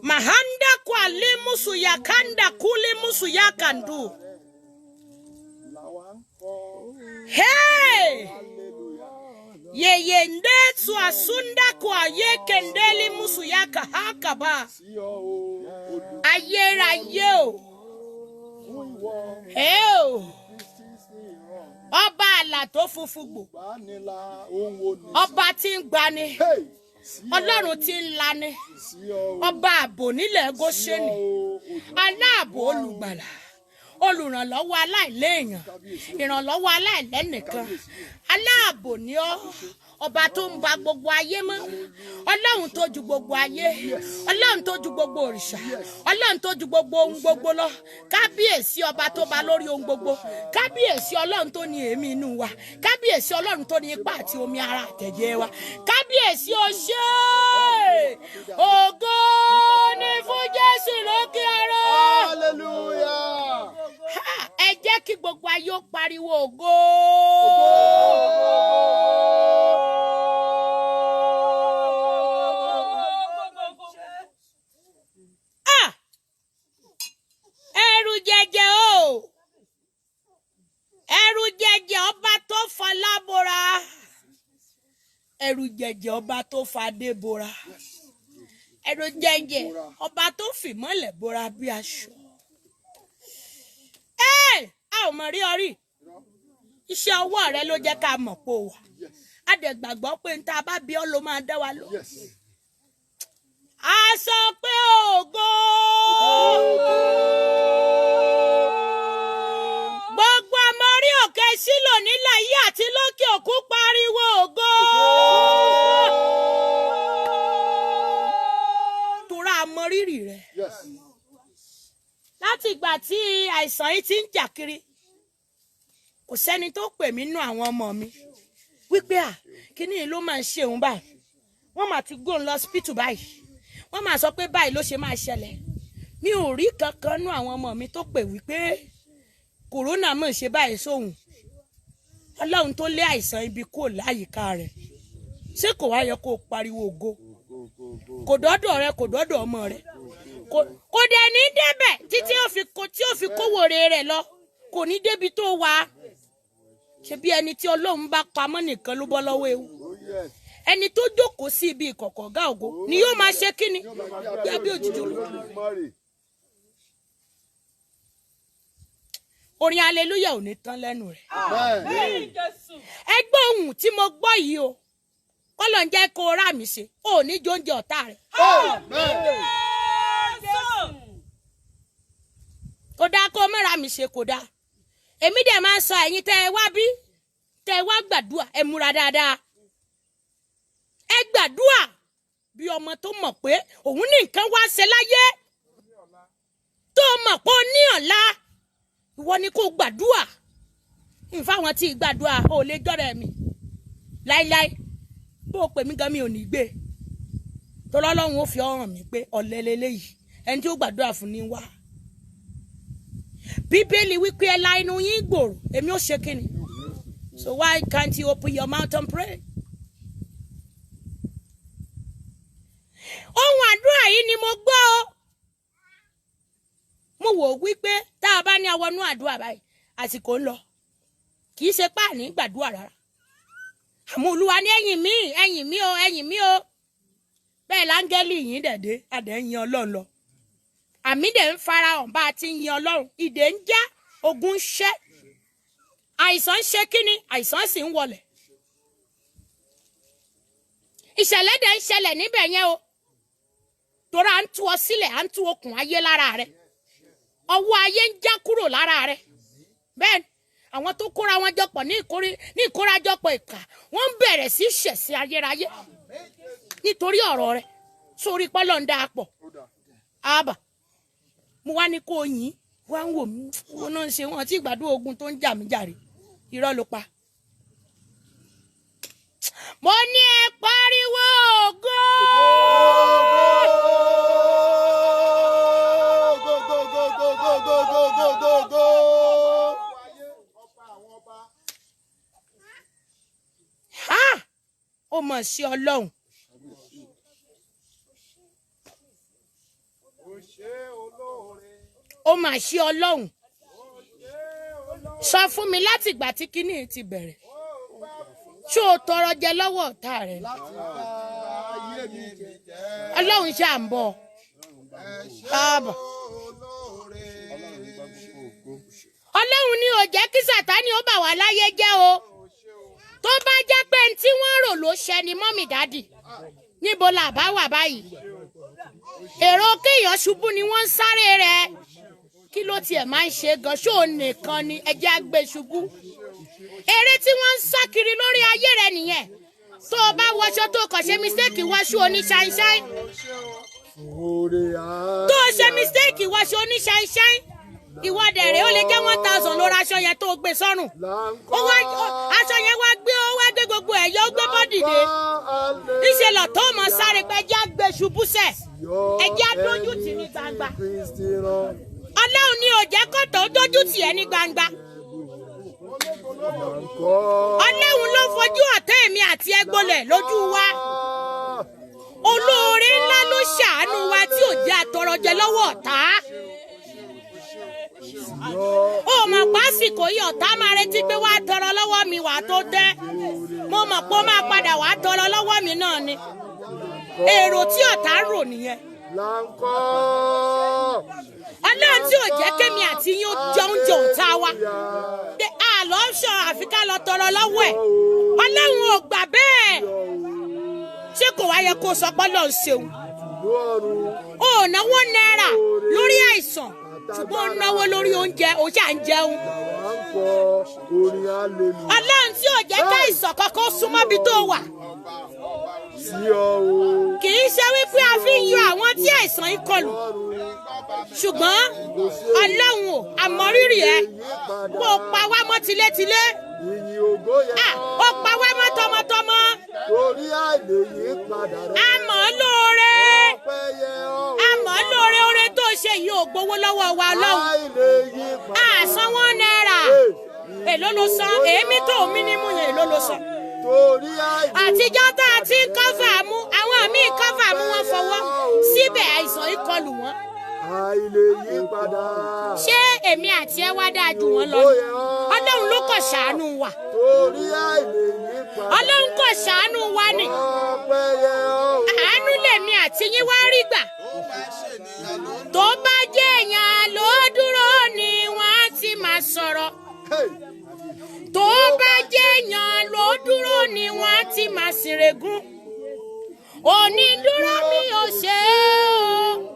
Mahanda kwa limusu yakanda kulimusu yakandu. Làwa ń kọ́. Hey! Hallelujah. Yeyende asunda kwa yekendeli musu yakahakaba. Sí ọ o, olùkún Ayérayé o. ìwọ Hey o. Kristi sí ìran. Ọba àlà tó funfun gbò. Gbanila ohun òní. Ọba tí ń gbani. Hey! Sí ọ, Ọlọ́run tí ń lani. sí ọ o, Ọba ààbò nílẹ̀ sí ọ Góṣẹ́nì. o, olùkún Aláàbò olùgbàlà. Olùrànlọ́wọ́ aláìléèyàn. Ìrànlọ́wọ́ aláìlẹ́nìkan. Aláàbò ni ọ́. Ọba tó ń ba gbogbo ayé mọ́. Ọlọ́run tó ju gbogbo ayé. Ọlọ́run tó ju gbogbo òrìṣà. Ọlọ́run tó ju gbogbo ohun gbogbo lọ. Kábíyèsí ọba tó ba lórí ohun gbogbo. Kábíyèsí Ọlọ́run tó ní èémí inú wa. Kábíyèsí Ọlọ́run tó ní ipá àti omi ara àtẹ̀jẹ́ wa. Kábíyèsí o ṣé! Ògo ni fún Jésù lókè ọ̀run. Hallelujah. Ha! Ẹ jẹ́ kí gbogbo ayé ó pariwo ògo. Ah! Ẹrù jẹjẹ o. Ẹrù jẹjẹ ọba tó fọlá bora. Ẹrù jẹjẹ ọba tó fadé bora. Ẹrù jẹjẹ ọba tó fìmọ́lẹ̀ bora bí aṣọ. Ẹ́ a ò mọ̀ rí ọ rí. Iṣẹ́ ọwọ́ rẹ ló jẹ́ ká mọ̀ pé o wà. Yes. A dẹ̀ gbàgbọ́ pé n tá a bá bí ọ ló máa dá wa lọ. Yes. A sọ pé ògo. Gbogbo ọmọ orí òkè Ṣílò nílẹ̀ yìí àti lókè òkun pariwo ògo. Torá a mọ rírì rẹ̀. Yes. Láti ìgbà tí àìsàn yìí ti ń jà kiri, kò sẹ́ni tó pè mí nú àwọn ọmọ mi wípé à kíní yìí ló máa ń ṣe òun báyìí. Wọ́n máa ti gbóhùn lọ hospital báyìí. Wọ́n máa sọ pé báyìí ló ṣe máa ṣẹlẹ̀. Mi ò rí kankan nú àwọn ọmọ mi tó pè wípé kòrónà mọ̀ ṣe báyìí sóhun. Ọlọ́run tó lé àìsàn ibi kúrò láyìíká rẹ̀. Ṣé kò wá yẹ kó o pariwo ògo? Kò dọ́dọ̀ rẹ, kò dọ́dọ̀ ọmọ rẹ. Kò dẹ̀ ní débẹ̀ títí ó fi kó tí ó fi kówó rẹ̀ lọ. Kò ní débi tó wà. Ṣé bí ẹni tí Ọlọ́run bá pamọ́ nìkan ló bọ́ lọ́wọ́ ewu? Oh yes. Ẹni tó jókòó sí ibi ìkọ̀kọ̀ ọ̀gá ògo ni yóò máa ṣe kíni? Bí abẹ́ òjìji Olúwa. Olódùmarè. Orin hallelujah ò ní tán lẹ́nu rẹ̀. Amen. Ẹ gbọ́ ohùn tí mo gbọ́ yìí o. Kọ́lọ̀ ń jẹ́ kó o rà mí ṣe. O ò ní jó oúnjẹ ọ̀tá rẹ̀. Amen. Kò dáa kó o má ra mi ṣe kò dáa. Èmi dẹ̀ máa ń sọ ẹ̀yin tẹ́ ẹ wá bí tẹ́ ẹ wá gbàdúà ẹ múra dáadáa. Ẹ gbàdúà bí ọmọ tó mọ̀ pé òun ní nǹkan wá ṣe láyé. Tó mọ̀ pé ó ní ọ̀la. Ìwọ ni kó gbàdúà. Nfáwọn tí gbàdúà ò lè jọ́rẹ̀ mi. Láíláí bó o pè mí gan mi ò ní gbé. Tọ́lọ́lọ́run ó fi ọ̀ràn mi pé ọ̀lẹ leléyìí. Ẹni tí ó gbàdúrà fún ni wá. Bíbélì wípé ẹ la inú yín gbòòrò èmi ò ṣe kíni. So why can't you open your mouth and pray? Ohun àdúrà yìí ni mo gbọ́ o. Mo wò ó wípé tá a bá ní awọnú àdúrà báyìí àsìkò ń lọ. Kì í ṣe páàní gbàdúrà rárá. Àmọ́ Olúwa ní ẹ̀yìn mi, ẹ̀yìn mi o, ẹ̀yìn mi o. Bẹ́ẹ̀ láńgẹ́lì yìí dẹ̀dẹ̀, adẹ̀ ń yan Ọlọ́run lọ. Àmì dẹ̀ ń farahàn bá a ti ń yan Ọlọ́run. Ìdè ń já, ogun ń ṣẹ́. Àìsàn ń ṣe kíni, àìsàn sì ń wọlẹ̀. Ìṣẹ̀lẹ̀ dẹ̀ ń ṣẹlẹ̀ níbẹ̀ yẹn o. Torí à ń tú ọ sílẹ̀, à ń tú okùn ayé lára rẹ̀. Ọwọ́ ayé ń já kúrò lára rẹ̀. Bẹ́ẹ̀ ni, àwọn tó kóra wọn jọpọ̀ ní ìkórajọpọ̀ ìkà, wọ́n ń bẹ̀rẹ̀ sí ṣẹ̀sín ayérayé nítorí ọ̀rọ̀ rẹ̀. Sórí pọ́lọ́ ń dáa pọ̀. Àbà, mo wá ní kó o yìn, wá ń wò mí, wọn náà ń ṣe wọn tí ìgbàdúrà ogun tó ń jà mí jàre. Irọ́ ló pa. Mo ní ẹ pariwo ògo. Go, go, mọ̀ sí Ọlọ́run. Ó mà ṣe Ọlọ́run. Sọ fún mi láti ìgbà tí kinní yìí ti bẹ̀rẹ̀, ṣó o tọrọ jẹ lọ́wọ́ ọ̀tá rẹ̀ ni? Láti bá ayé mi jẹ́. Ọlọ́run ṣáà ń bọ̀ káàbọ̀. Ọlọ́run ni ò jẹ́ kí Sàtánì ó bà wá láyé jẹ́ o. Tó bá jẹ́ pé n tí wọ́n rò ló ṣẹ ni mọ́mì dádì, níbo là bá wà báyìí? Èrò kéèyàn ṣubú ni wọ́n ń sáré rẹ̀. Kí ló tiẹ̀ máa ń ṣe gan? Ṣó o nìkan ni ẹjẹ́ á gbé ṣubú? Eré tí wọ́n ń sá kiri lórí ayé rẹ̀ nìyẹn. Tó o bá wọṣọ tó o kàn ṣe mistake wọṣọ oní ṣáínṣáín, Oore á. tó o ṣe mistake wọṣọ oní ṣáínṣáín, ìwọ dẹ̀rẹ̀ ó lè jẹ́ 1000 ló ra aṣọ yẹn tó o gbé sọ́rùn. Ó wá aṣọ yẹn wá gbé, ó wá gbé gbogbo ẹ̀ yọ, ó gbé bọ́dì dé. Níṣẹ́ lọ̀tọ́ mọ̀ sáré pé ẹjẹ́ á gbé ṣubú sẹ̀, ẹjẹ́ á dójú tì ní gbangba. Ọlọ́run ni ò jẹ́ kọ́tọ̀ ó dójú tì ẹ́ ní gbangba. Ọlọ́run ló fojú ọ̀tá èmi àti ẹ gbolẹ̀ lójú wa. Olóore ńlá ló ṣàánú wa tí ò jẹ́ àtọrọjẹ lọ́wọ́ ọ̀tá. Ó mọ̀ pásìkò yìí ọ̀tá máa retí pé wàá tọrọ lọ́wọ́ mi wàá tó tẹ́. Mo mọ̀ pé ó máa padà wàá tọrọ lọ́wọ́ mi náà ni. Èrò tí ọ̀tá ń rò nìyẹn. Ọlọ́run tí ò jẹ́ kémi àti yín ó jẹ oúnjẹ ọ̀tá wa. Àlọ́ ṣọ àfi ká lọ tọrọ lọ́wọ́ ẹ̀. Ọlọ́run ò gbà bẹ́ẹ̀. Ṣé kò wá yẹ kó sọ pé Ọlọ́run ṣeun? O ò náwó náírà lórí àìsàn, ṣùgbọ́n o náwó lórí oúnjẹ, o ṣáà ń jẹun. Ọlọ́run tí ò jẹ́ ká àìsàn kankan súnmọ́ ibi tó wà. Kì í ṣe wípé a fi ń yọ àwọn tí àìsàn yìí kọlù, ṣùgbọ́n Ọlọ́run ò àmọrírì ẹ kó o pa wá mọ́ tilétilé, ó pa wá mọ́ tọmọtọmọ, a mọ̀ ọ́ lóore, a mọ̀ ọ́ lóore. Oore tó ṣe yìí ò gbowó lọ́wọ́ wa Ọlọ́run, a san ₦1, èló ló san? Èémí tó mí nímú yẹn èló ló san? Àtijọ́ tá a ti ń kọ́fà mú, àwọn míì kọ́fà mú wọn fọwọ́ síbẹ̀ àìsàn yìí kọlù wọn. Ṣé èmi àti ẹ wá dáa jù wọ́n lọ ni? Ọlọ́run ló kọ̀ ṣàánú wa. Ọlọ́run kọ̀ ṣàánú wa ni. Àánú lèmi àti yín wá rí gbà. Tó bá jẹ́ èèyàn ló dúró ni wọ́n á ti máa sọ̀rọ̀. Tó bá jẹ́ èèyàn ló dúró ni wọ́n á ti máa sìrègùn. Onídúró mi ò ṣe é o.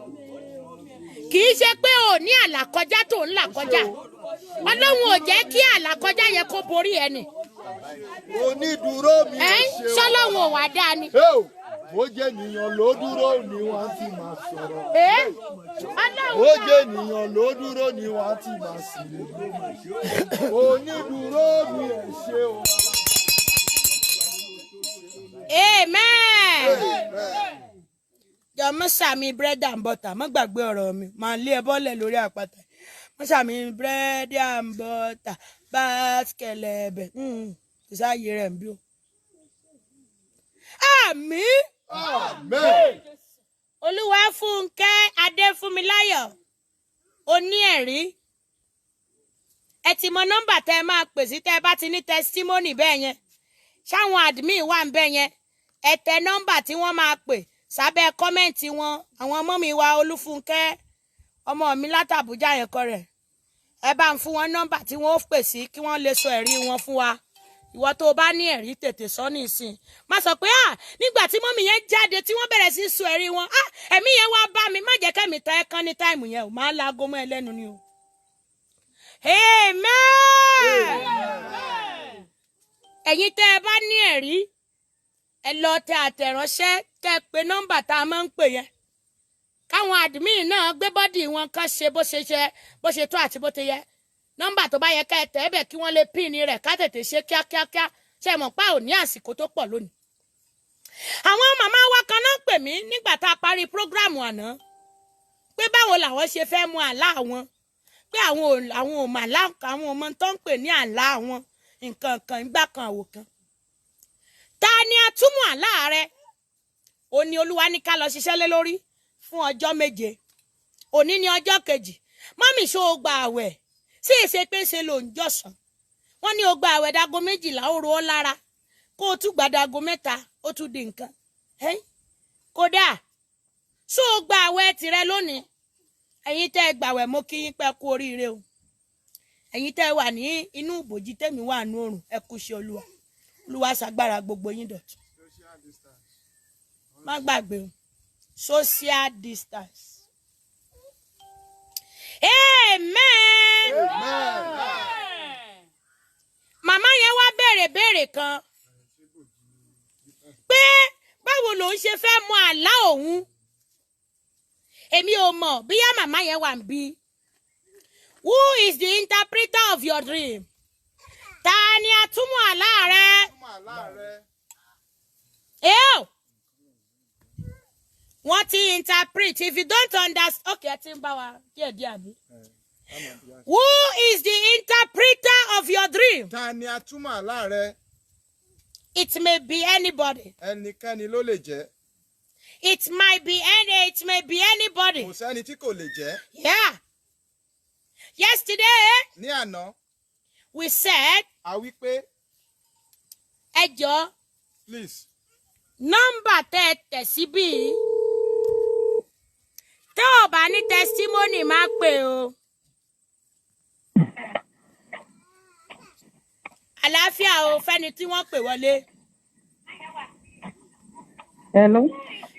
Kì í ṣe pé o ní àlàkọjá tó ń là kọjá. Ọlọ́run ò jẹ́ kí àlàkọjá yẹn kó borí ẹni. Onídúró mi ò ṣe o. Ṣọlọ́run ò wá dáa ni. Bó jẹ́ ènìyàn ló dúró ni wọ́n á ti máa sọ̀rọ̀. Bó jẹ́ ènìyàn ló dúró ni wọ́n á ti máa sọ̀rọ̀. Onídúró mi ò ṣe o. Amen. Jọ mọ́ sàmì bread and butter, má gbàgbé ọ̀rọ̀ mi, màá lé ẹ bọ́lẹ̀ lórí àpáta. Mọ́ sàmì bread and butter, báskẹ̀lẹ̀bẹ̀, kò sáàyè rẹ̀ ń bí o. Àmín. Amen. Olúwafúnkẹ́ Adéfúnmiláyọ̀, oní ẹ̀rí. Ẹ ti mọ nọ́mbà tẹ́ ẹ máa pè sí tẹ́ ẹ bá ti ní testimony bẹ́ẹ̀ yẹn. Ṣáwọn admin wà ń bẹ́ẹ̀ yẹn. Ẹ tẹ nọ́mbà tí wọ́n máa pè sábẹ́ kọ́mẹ́ǹtì wọn. Àwọn ọmọ mi wa Olúfúnkẹ́, ọmọ mi látàbújá yẹn kọ rẹ̀. Ẹ bá ń fún wọn nọ́mbà tí wọ́n ó pè sí kí wọ́n lè sọ ẹ̀rí wọn fún wa. Ìwọ tó o bá ní ẹ̀rí tètè sọ nísìn. Má sọ pé nígbà tí mọ́mì yẹn jáde tí wọ́n bẹ̀rẹ̀ sí sọ ẹ̀rí wọn, ẹ̀mí yẹn wá bá mi, má jẹ́ kẹ́mi ta ẹ́ kán ní táìmù yẹn o, máa ń laago mọ́ ẹ lẹ́nu ni o. Amen. Ẹ̀yin tẹ́ ẹ bá ní ẹ̀rí, ẹ lọ tẹ àtẹ̀ránṣẹ́ kẹ́ ẹ pe nọ́mbà tá a máa ń pè yẹn. Káwọn admin náà gbé bọ́dì wọn kán ṣe bó ṣe ṣe, bó ṣe tó àti bó ti yẹ. Nọ́mbà tó bá yẹ ká ẹ tẹ̀ ẹ́ bẹ̀ kí wọ́n lè pín-in rẹ̀ ká tètè ṣe kíákíákíá. Ṣé ẹ mọ̀ pé ò ní àsìkò tó pọ̀ lónìí. Àwọn màmá wa kan náà pè mí nígbà tá a parí prógráàmù àná pé báwo làwọn ṣe fẹ́ mú àlá àwọn, pé àwọn ò mà lá, àwọn ọmọ tó ń pè ní àlá àwọn nǹkan kan ìgbà kan àwò kan. Ta ni atúmọ̀ àlá rẹ? Ó ní Olúwa ní ká lọ ṣiṣẹ́ lé lórí fún ọjọ́ 7. Òní ni ọjọ́ kejì. Mọ́mì, ṣó o gba àwẹ̀? Sí èsè pé ṣe ló ń jọ̀sán. Wọ́n ní o gba àwẹ̀ dago 12, ó ro ọ́ lára. Kó o tún gbà dago 3, ó tún di nǹkan. Kódà, ṣó o gba àwẹ̀ tìrẹ lónìí? Ẹ̀yin tẹ́ ẹ gbàwẹ̀, mo kí yín pé kú oríire o. Ẹ̀yin tẹ́ ẹ wà ní inú ìbòjì, tẹ́mi wà nú òrùn, ẹ kú ṣe Olúwa. Olúwa ṣàgbára gbogbo yín dọ̀tun. Má gbàgbé o, social distance. Amen. Màmá yẹn wá béèrè béèrè kan pé báwo lòun ṣe fẹ́ mọ àlá òun. Èmi ò mọ̀ bíyá màmá yẹn wà ń bí. Who is the interpreter of your dream? Ta ni atúmọ̀ àlá rẹ? Ew! Wọ́n ti interpret. If you don't understand, okay, ẹ ti ń bá wa díẹ̀ díẹ̀ àbí. Who is the interpreter of your dream? Ta ni atúmọ̀ àlá rẹ? It may be anybody. Ẹnikẹ́ni ló lè jẹ́. It may be anybody. Kò sẹ́ni tí kò lè jẹ́. Yeah. Yesterday Ní àná, we said, a wí pé, ẹ jọ̀ọ́, please, nọ́mbà tẹ́ ẹ tẹ̀ síbí, tó o bá ní testimony, má pè o. Àlàáfíà o fẹ́ni tí wọ́n pè wọlé. Hello.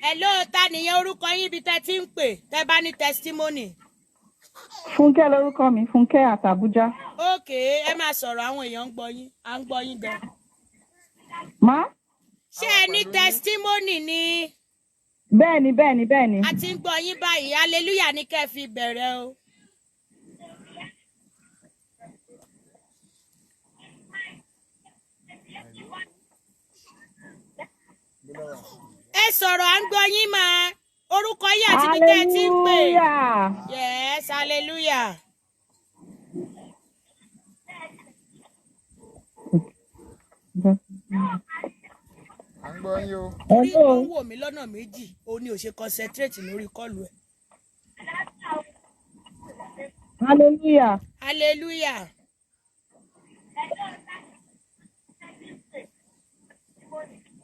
Hello, ta nìyẹn? Orúkọ yín, ibi tẹ́ ti ń pè, tẹ́ bá ní testimony. Fúnkẹ́ lórúkọ mi, Fúnkẹ́ àtàbújá. Ok, ẹ máa sọ̀rọ̀, àwọn èèyàn ń gbọ́ yín, à ń gbọ́ yín gan. Má? Ṣé ẹ ní testimony ni? Bẹ́ẹ̀ni, bẹ́ẹ̀ni, bẹ́ẹ̀ni. A ti ń gbọ́ yín báyìí. Hallelujah ní kẹ́ ẹ fi bẹ̀rẹ̀ o. Ẹ sọ̀rọ̀, à ń gbọ́ yín máa. Orúkọ yín àti ibi tẹ́ ẹ ti ń pè. Hallelujah. Yes, hallelujah. À ń gbọ́ yín o. Torí Hello. ó ń wò mí lọ́nà méjì, òun ni ò ṣe concentrate lórí call ẹ̀. Hallelujah. Hallelujah.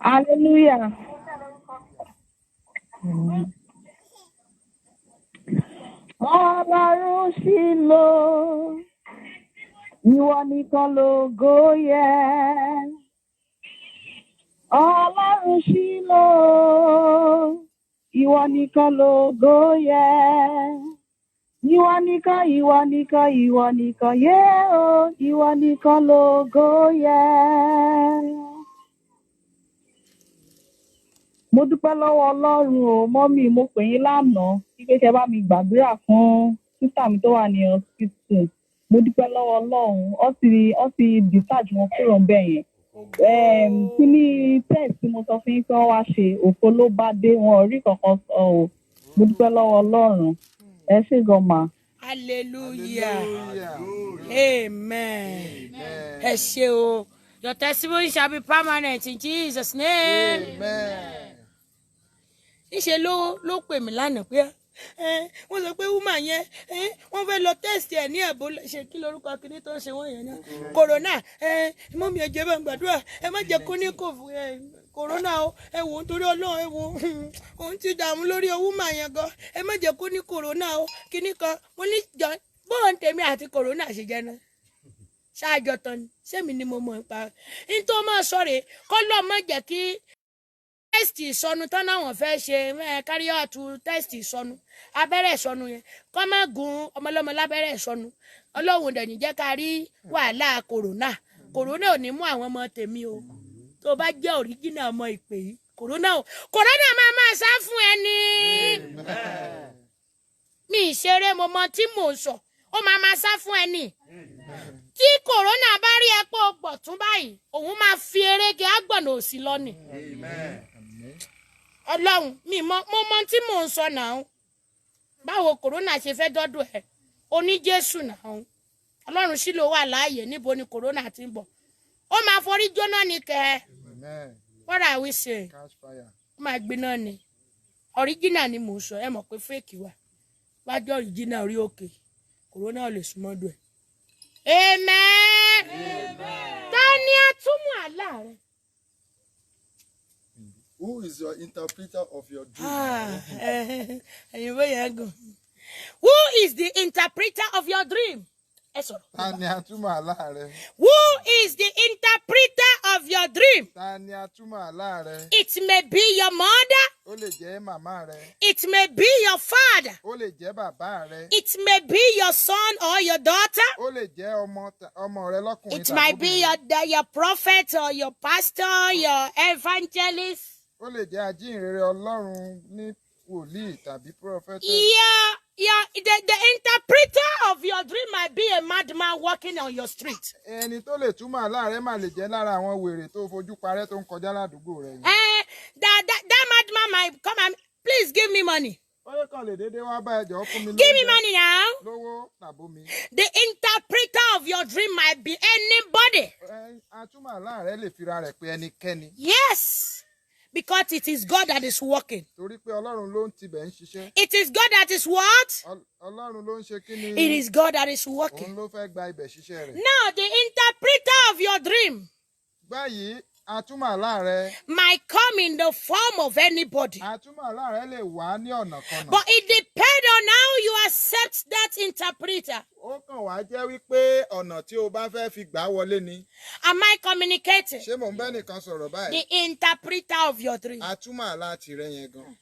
Hallelujah. Ọlọ́run sì lò, ìwọ nìkan lógo yẹ. Ọlọ́run sì lò, ìwọ nìkan lógo yẹ. Ìwọ nìkan, ìwọ nìkan, ìwọ nìkan yẹ o, ìwọ nìkan lógo yẹ. Mo dúpẹ́ lọ́wọ́ Ọlọ́run o, mummy, mo pè yín lánàá wípé kẹ́ bá mi gbàdúrà fún sister mi tó wà ní hospital. Mo dúpẹ́ lọ́wọ́ Ọlọ́run, ó ti discharge wọn kúrò ńbẹ̀ yẹn. Kíní test tí mo sọ fún yín pé wọ́n wá ṣe, òfo ló bá dé, wọn ò rí kankan sọ o. Mo dúpẹ́ lọ́wọ́ Ọlọ́run. Ẹ ṣé gan ma. Hallelujah. Hallelujah. Amen. Ẹ ṣé o. Your testimony shall be permanent in Jesus' name. Amen. Níṣe ló pè mí lánàá pé ẹ wọ́n sọ pé woman yẹn, ẹ wọ́n fẹ́ lọ test ẹ̀ ní Ebola, ṣe kí lorúkọ kìíní tó ń ṣe wọ́n yẹn náà, corona. Ẹ mummy, ẹ jẹ́ bá ń gbàdúrà, ẹ má jẹ́ kó ní kò ẹ corona o. Ẹ wò ó, nítorí Ọlọ́run, ẹ wò ó, òun ti dààmú lórí woman yẹn gan, ẹ má jẹ́ kó ní corona o. Kíní kan mo ní jọ bóun tèmi àti corona ṣe jẹ́ náà ṣáàjọ tán ni, sẹ́mi ni mo mọ̀ nípa ní tó máa sọ rèé, kọ́ lọ́ọ́ má jẹ́ kí test ìsọnù tán náwọn fẹ́ ṣe carry out test ìsọnù, abẹ́rẹ́ ìsọnù yẹn, kọ́ má gun ọmọlọ́mọ lábẹ́rẹ́ ìsọnù. Ọlọ́run dẹ̀ ní jẹ́ ká rí wàhálà corona. Corona ò ní mú àwọn ọmọ tèmi o. Tó bá jẹ́ original ọmọ ìpè yìí, corona o, corona máa máa sá fún ẹni. Mi ìṣeré, mo mọ tí mò ń sọ. Ó máa máa sá fún ẹni. Tí corona bá rí ẹ pé o gbọ̀tún báyìí, òun máa fi erége àgbọ̀nà òsì lọ ni. Ọlọ́run mi mọ, mo mọ tí mò ń sọ náà. Báwo corona ṣe fẹ́ dọ́dọ̀ ẹ̀? Oní Jésù náà, Ọlọ́run sì ló wà láàyè. Níbo ni corona ti ń bọ̀? Ó máa forí jóná ni kẹ́. Amen. What are we saying? Catch fire. Ó máa gbiná ni. Original ni mò ń sọ, ẹ mọ̀ pé fake wà. Wájú original orí òkè, corona ò lè súnmọ́ dùn ẹ̀. Amen. Ta ni atúmọ̀ àlá rẹ? Who is your interpreter of your dream? Ah, ẹ̀yin bóyá gùn. Who is the interpreter of your dream? Ẹ sọ̀rọ̀. Ta ni atúmọ̀ àlá rẹ? Who is the interpreter of your dream? Ta ni atúmọ̀ àlá rẹ? It may be your mother. Ó lè jẹ́ màmá rẹ. It may be your father. Ó lè jẹ́ bàbá rẹ. It may be your son or your daughter. Ó lè jẹ́ ọmọ rẹ lọ́kùnrin It might be obìnrin. your prophet or your pastor, your evangelist. Ó lè jẹ́ ajínrere Ọlọ́run ní wòlíì tàbí prọfẹ́tẹ̀. Yeah, the interpreter of your dream might be a madman walking on your street. Ẹni tó lè túmọ̀ àlá rẹ mà lè jẹ́ lára àwọn wèrè tó fojú parẹ́ tó ń kọjá ládùúgbò rẹ yẹn. Eh, that madman might come and, "Please give me money. Ó lè kàn lè déédéé wá bá ẹjọ́ fún mi Give me lóúnjẹ, money now." lówó tàbómi. The interpreter of your dream might be anybody. Atúmọ̀ àlá rẹ lè fira rẹ̀ pé ẹnikẹ́ni. Yes, because it is God that is working. Torí pé Ọlọ́run ló ń tibẹ̀ ń ṣiṣẹ́. It is God that is what? Ọlọ́run ló ń ṣe kí ni? It is God that is Òun working. ló fẹ́ gba ibẹ̀ ṣiṣẹ́ rẹ̀. Now, the interpreter of your dream Báyìí, atúmọ̀ àlá rẹ might come in the form of anybody. Atúmọ̀ àlá rẹ lè wá ní ọ̀nà kanà. But it depends on how you accept that interpreter. Ó kàn wá jẹ́ wípé ọ̀nà tí o bá fẹ́ fi gbà wọlé ni. Am I communicating? Ṣé mò ń bẹ́ nìkan sọ̀rọ̀ báyìí? The interpreter of your dream. Atúmọ̀ àlá tìrẹ yẹn gan.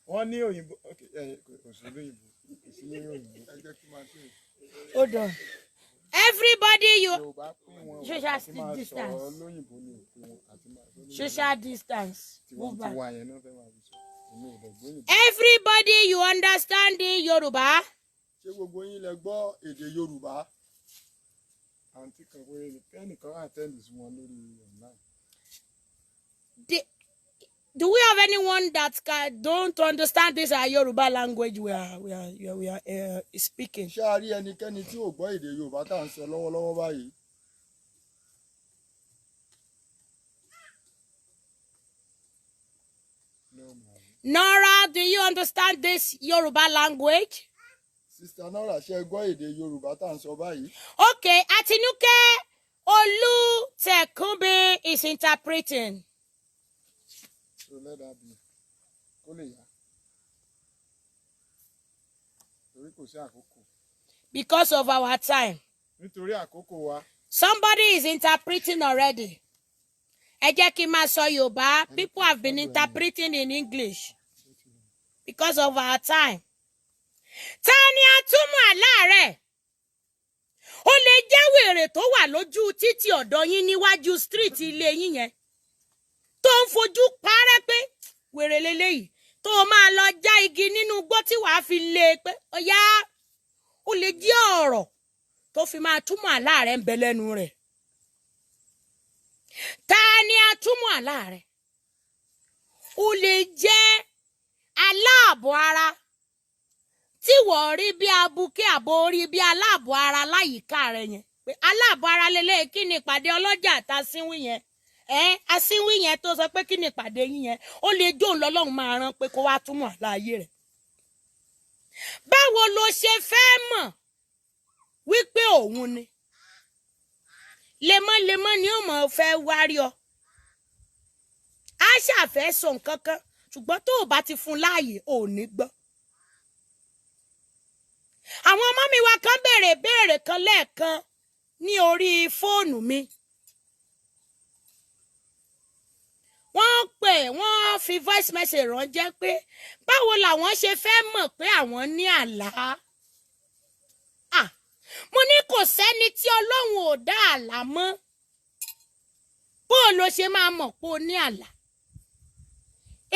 Wọ́n ní òyìnbó, okay, kò sí lóyìnbó, kò sí ní òyìnbó. Ẹ jẹ́ kí n máa ṣe. Hold on. Everybody, you Yorùbá pín wọn o, Social àti máa distance. sọ̀rọ̀ lóyìnbó ni ò pé wọn àti máa sọ lóyìnbó. Social distance. Move back. Tiwantiwa yẹn náà fẹ́ máa fi sọ. Èmi ò dẹ̀ gbóyìnbó. Everybody, you understand the Yoruba? Ṣé gbogbo yín lẹ gbọ́ èdè Yorùbá? Àǹtí kan péré ni kẹ́nìkan attend sí wọn lórí online. Do we have anyone that don't understand this our Yoruba language we are speaking? Ṣé a rí ẹnikẹ́ni tí ò gbọ́ èdè Yorùbá tá à ń sọ lọ́wọ́lọ́wọ́ báyìí? No, ma. Nora, do you understand this Yoruba language? Sister Nora, ṣé ẹ gbọ́ èdè Yorùbá tá à ń sọ báyìí? Okay, Atinuke Olutekunbi is interpreting. So let that be. Kó lè yá. Torí kò sí àkókò. Because of our time. Nítorí àkókò wa. Somebody is interpreting already. Ẹ jẹ́ kí n máa sọ Yorùbá. People have been interpreting in English because of our time. Ta ni atúmọ̀ àlá rẹ̀? Ó lè jẹ́ wèrè tó wà lójú títì ọ̀dọ̀ yín níwájú street ilé yín yẹn, tó ń fojú parẹ́ pé wèrè leléyìí, tó o máa lọ já igi nínú igbó tí wàá fi lé e pé ó yá. Ó lè jẹ́ ọ̀rọ̀ tó fi máa túmọ̀ àlá rẹ̀ ń bẹ lẹ́nu rẹ̀. Ta ni atúmọ̀ àlá rẹ̀? Ó lè jẹ́ aláàbọ̀ ara tí wọ́n rí bí abuké àbò orí bí aláàbọ̀ ara láyìíká rẹ̀ yẹn, pé aláàbọ̀ ara lélẹ́yìí. Kí ni ìpàdé ọlọ́jà àtàsínwín yẹn? Ẹ asínwín yẹn tó sọ pé kí ni ìpàdé yín yẹn, ó lè jóun lọ́lọ́run máa rán pé kó wá túmọ̀ àlá ayé rẹ̀. Báwo lo ṣe fẹ́ mọ̀ wípé òun ni? Lemọ́lemọ́ ni ó mọ̀ fẹ́ wárí ọ, á ṣàfẹ́ sọ nǹkan kan, ṣùgbọ́n tó o bá ti fún un láàyè, ò ní gbọ́. Àwọn ọmọ mi wa kan béèrè béèrè kan lẹ́ẹ̀kan ní orí fóònù mi. Wọ́n pè, wọ́n fi voice message ránṣẹ́ pé báwo làwọn ṣe fẹ́ mọ̀ pé àwọn ní àlá. Ah, mo ní kò sẹ́ni tí Ọlọ́run ò dá àlá mọ́. Bó o lo ṣe máa mọ̀ pé o ní àlá?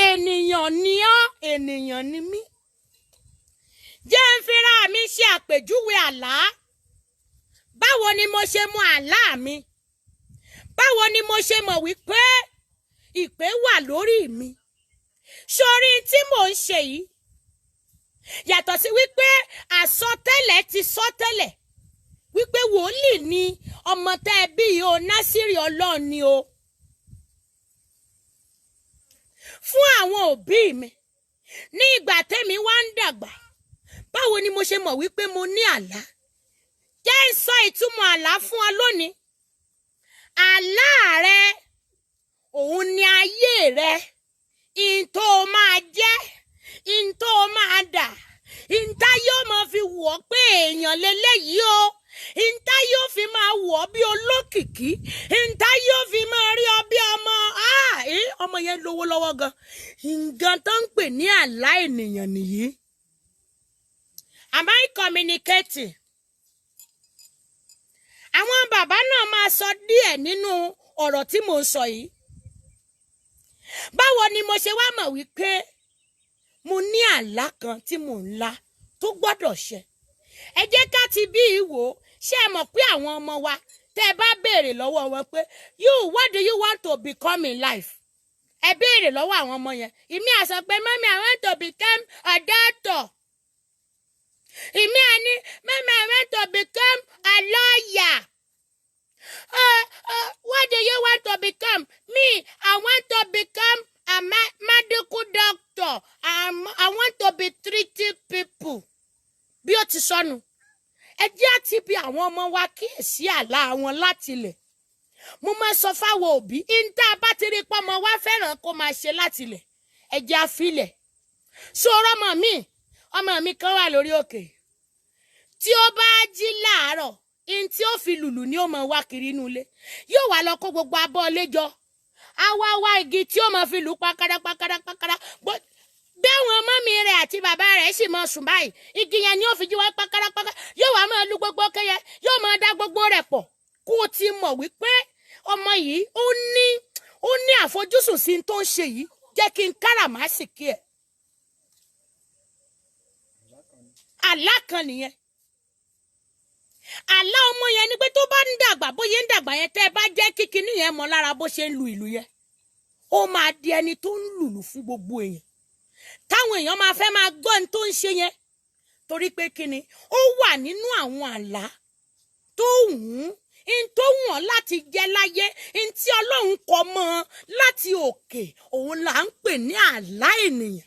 Ènìyàn ni ọ́, ènìyàn ni mí. Jẹ́ ń fira mi ṣe àpèjúwe àlá. Báwo ni mo ṣe mọ àlá mi? Báwo ni mo ṣe mọ̀ wípé ìpè wà lórí mi? Sórí tí mò ń ṣe yìí, yàtọ̀ sí wípé àsọtẹ́lẹ̀ ti sọ tẹ́lẹ̀. Wípé wòlíì ni ọmọ tẹ́ ẹ bí yìí o, Násírì Ọlọ́run ni o. Fún àwọn òbí mi, ní ìgbà tẹ́mi wá ń dàgbà, báwo ni mo ṣe mọ̀ wípé mo ní àlá? Jẹ́ ń sọ ìtumọ̀ àlá fún ọ lónìí. Àlá rẹ, òun ni ayé rẹ, ìhun tó o máa jẹ́, ìhun tó o máa dà, ìhun tá yóò máa fi wù ọ́ pé èèyàn leléyìí o, ìhun tá yóò fi máa wù ọ́ bí olókìkí, ìhun tá yóò fi máa rí ọ bí ọmọ, ọmọ yẹn lówó lọ́wọ́ gan. Nǹkan tó ń pè ní àlá ènìyàn nìyí. Am I communicating? Àwọn bàbá náà máa sọ díẹ̀ nínú ọ̀rọ̀ tí mò ń sọ yìí. Báwo ni mo ṣe wá mọ̀ wípé mo ní àlá kan tí mò ń lá tó gbọ́dọ̀ ṣẹ? Ẹ jẹ́ ká ti bí ìwò. Ṣé ẹ mọ̀ pé àwọn ọmọ wa, tẹ́ ẹ bá béèrè lọ́wọ́ wọn pé, "You, what do you want to become in life?" Ẹ béèrè lọ́wọ́ àwọn ọmọ yẹn. Ìmí á sọ pé, "Mommy, I want to become a doctor." Ìmí á ní, "Mommy, I want to become a lawyer." What do you want to become? Me, I want to become a medical doctor. I want to be treating people. Bí ó ti sọnù. Ẹ jẹ́ àti bí àwọn ọmọ wa kíyèsí àlá wọn láti ilẹ̀. Mo máa sọ fáwọn òbí, ìta bá ti rí pọ́mọ wa fẹ́ràn kó máa ṣe láti ilẹ̀. Ẹ jẹ́ àfilẹ̀. Sọ̀rọ̀ ọmọ mi kan wà lórí òkè. Tí ó bá jí láàárọ̀, in tí ó fi lùlù ni ó máa wá kiri inú ilé. Yóò wá lọ kó gbogbo abọ́ ilé jọ. Á wá wá igi tí ó máa fi lù pakara pakara pakara. Báwọn ọmọ mi rẹ̀ àti bàbá rẹ̀ sì máa sùn báyìí, igi yẹn ni ó fi jí wá pakara pakara. Yóò wá máa lu gbogbo kẹyẹ, yóò máa dá gbogbo rẹ̀ pọ̀. Kó o ti mọ̀ wípé ọmọ yìí ó ní àfojúsùn sí tó ń ṣe yìí, jẹ́ kí n káràmásìkí ẹ̀. Àlá kan nìyẹn. Àlá ọmọ yẹn ni pé tó bá ń dàgbà, bóyá ń dàgbà yẹn, tẹ́ ẹ bá jẹ́ kíkiní yẹn mọ́ lára bó ṣe ń lu ìlú yẹn, ó máa di ẹni tó ń lùlù fún gbogbo èèyàn, táwọn èèyàn máa fẹ́ máa gbọ́ ní tó ń ṣe yẹn. Torí pé kíni? Ó wà nínú àwọn àlá tó wù ú, n tó wù ọ́ láti jẹ́ láyé, n tí Ọlọ́run kọ mọ́ ọ láti òkè, òun là ń pè ní àlá ènìyàn.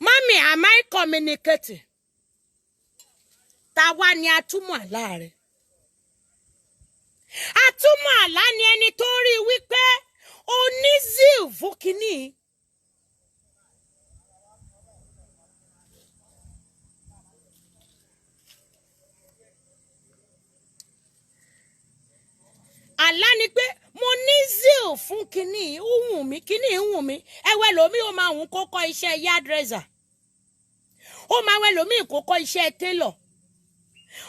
Mommy, am I communicating? Ta wá ni atúmọ̀ àlá rẹ̀? Atúmọ̀ àlá ni ẹni tó rí i wípé o ní zeal fún kínní. Àlá ni pé mo ní zeal fún kínní, ó wù mí, kínní wù mí. Ẹwẹ́ lomi, ó máa wù kó kọ́ iṣẹ́ hairdresser. Ó máa wẹ́ lomi kó kọ́ iṣẹ́ tailor.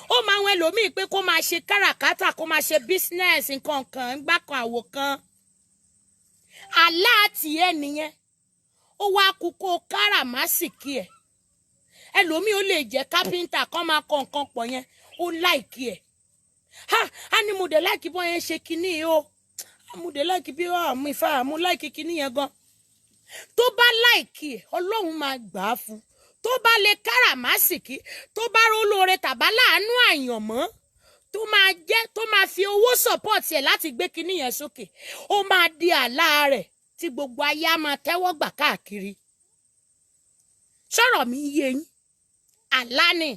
Ó máa wẹ́ lomi pé kó máa ṣe káràkátà, kó máa ṣe business, nǹkan kan ńgbà kan àwò kan. Àlá tiẹ̀ nìyẹn. Ó wá kú kó káràmásìkí ẹ̀. Ẹlòmíì, ó lè jẹ́ kápẹ́ńtà kan, máa kọ nǹkan pọ̀ yẹn, ó like ẹ̀. Ha á ní, "Mo dẹ̀ like bọ́ yẹn ṣe kinní yìí o. Mo dẹ̀ like bí mo ìfà, mo like kinní yẹn gan." Tó bá like ẹ̀, Ọlọ́run máa gbà á fún tó bá lè káràmásìkí, tó bá rólóore tàbá láàánú àyànmọ́ tó máa jẹ́, tó máa fi owó support ẹ̀ láti gbé kinní yẹn sókè, ó máa di àlá rẹ̀ tí gbogbo ayé á máa tẹ́wọ́ gbà káàkiri. Sọ̀rọ̀ mi yé yín? Àlá ni.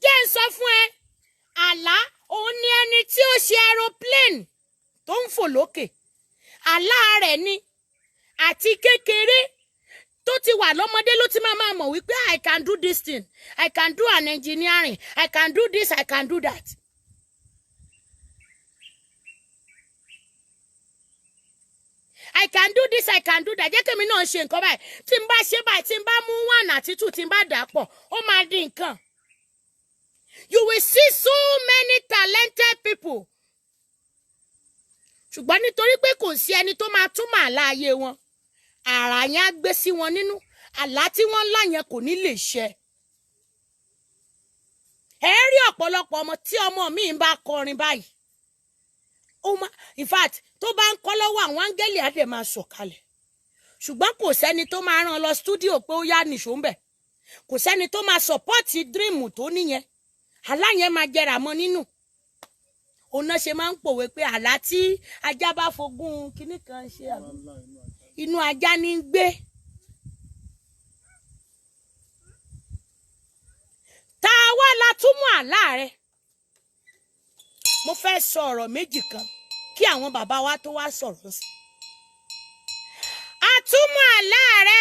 Jẹ́ ń sọ fún ẹ, àlá òun ni ẹni tí ó ṣe aeroplane tó ń fò lókè. Àlá rẹ̀ ni. Àti kékeré tó ti wà lọ́mọdé ló ti máa mọ̀ wípé, "I can do this thing, I can do an engineering, I can do this, I can do that." I can do this, I can do that. Jẹ́ kémi náà ṣe nǹkan báyìí. Tí n bá ṣe báyìí, tí n bá mú one àti two, tí n bá dà á pọ̀, ó máa di nǹkan. You will see so many talented people. Ṣùgbọ́n nítorí pé kò sí ẹni tó máa túmọ̀ àlá ayé wọn, àrà yẹn á gbé sí wọn nínú. Àlá tí wọ́n lá yẹn kò ní lè ṣẹ. Ẹ rí ọ̀pọ̀lọpọ̀ ọmọ, tí ọmọ mi ń bá kọrin báyìí, ó má, in fact, tó bá ń kọ́ lọ́wọ́, àwọn áńgẹ́lì á dẹ̀ máa sọ̀kalẹ̀. Ṣùgbọ́n kò sẹ́ni tó máa rán lọ studio pé ó yá, nìṣó ń bẹ̀. Kò sẹ́ni tó máa support dream tó níyẹn. Àlá yẹn máa jẹrà mọ́ nínú. Òun náà ṣe máa ń pòwe pé àlá tí ajá bá fogún kinní kan ṣe, inú ajá ní í gbé. Ta wá la túmọ̀ àlá rẹ? Mo fẹ́ sọ ọ̀rọ̀ méjì kan kí àwọn bàbá wa tó wá sọ̀rọ̀ sí. Àtúmọ̀ àlá rẹ,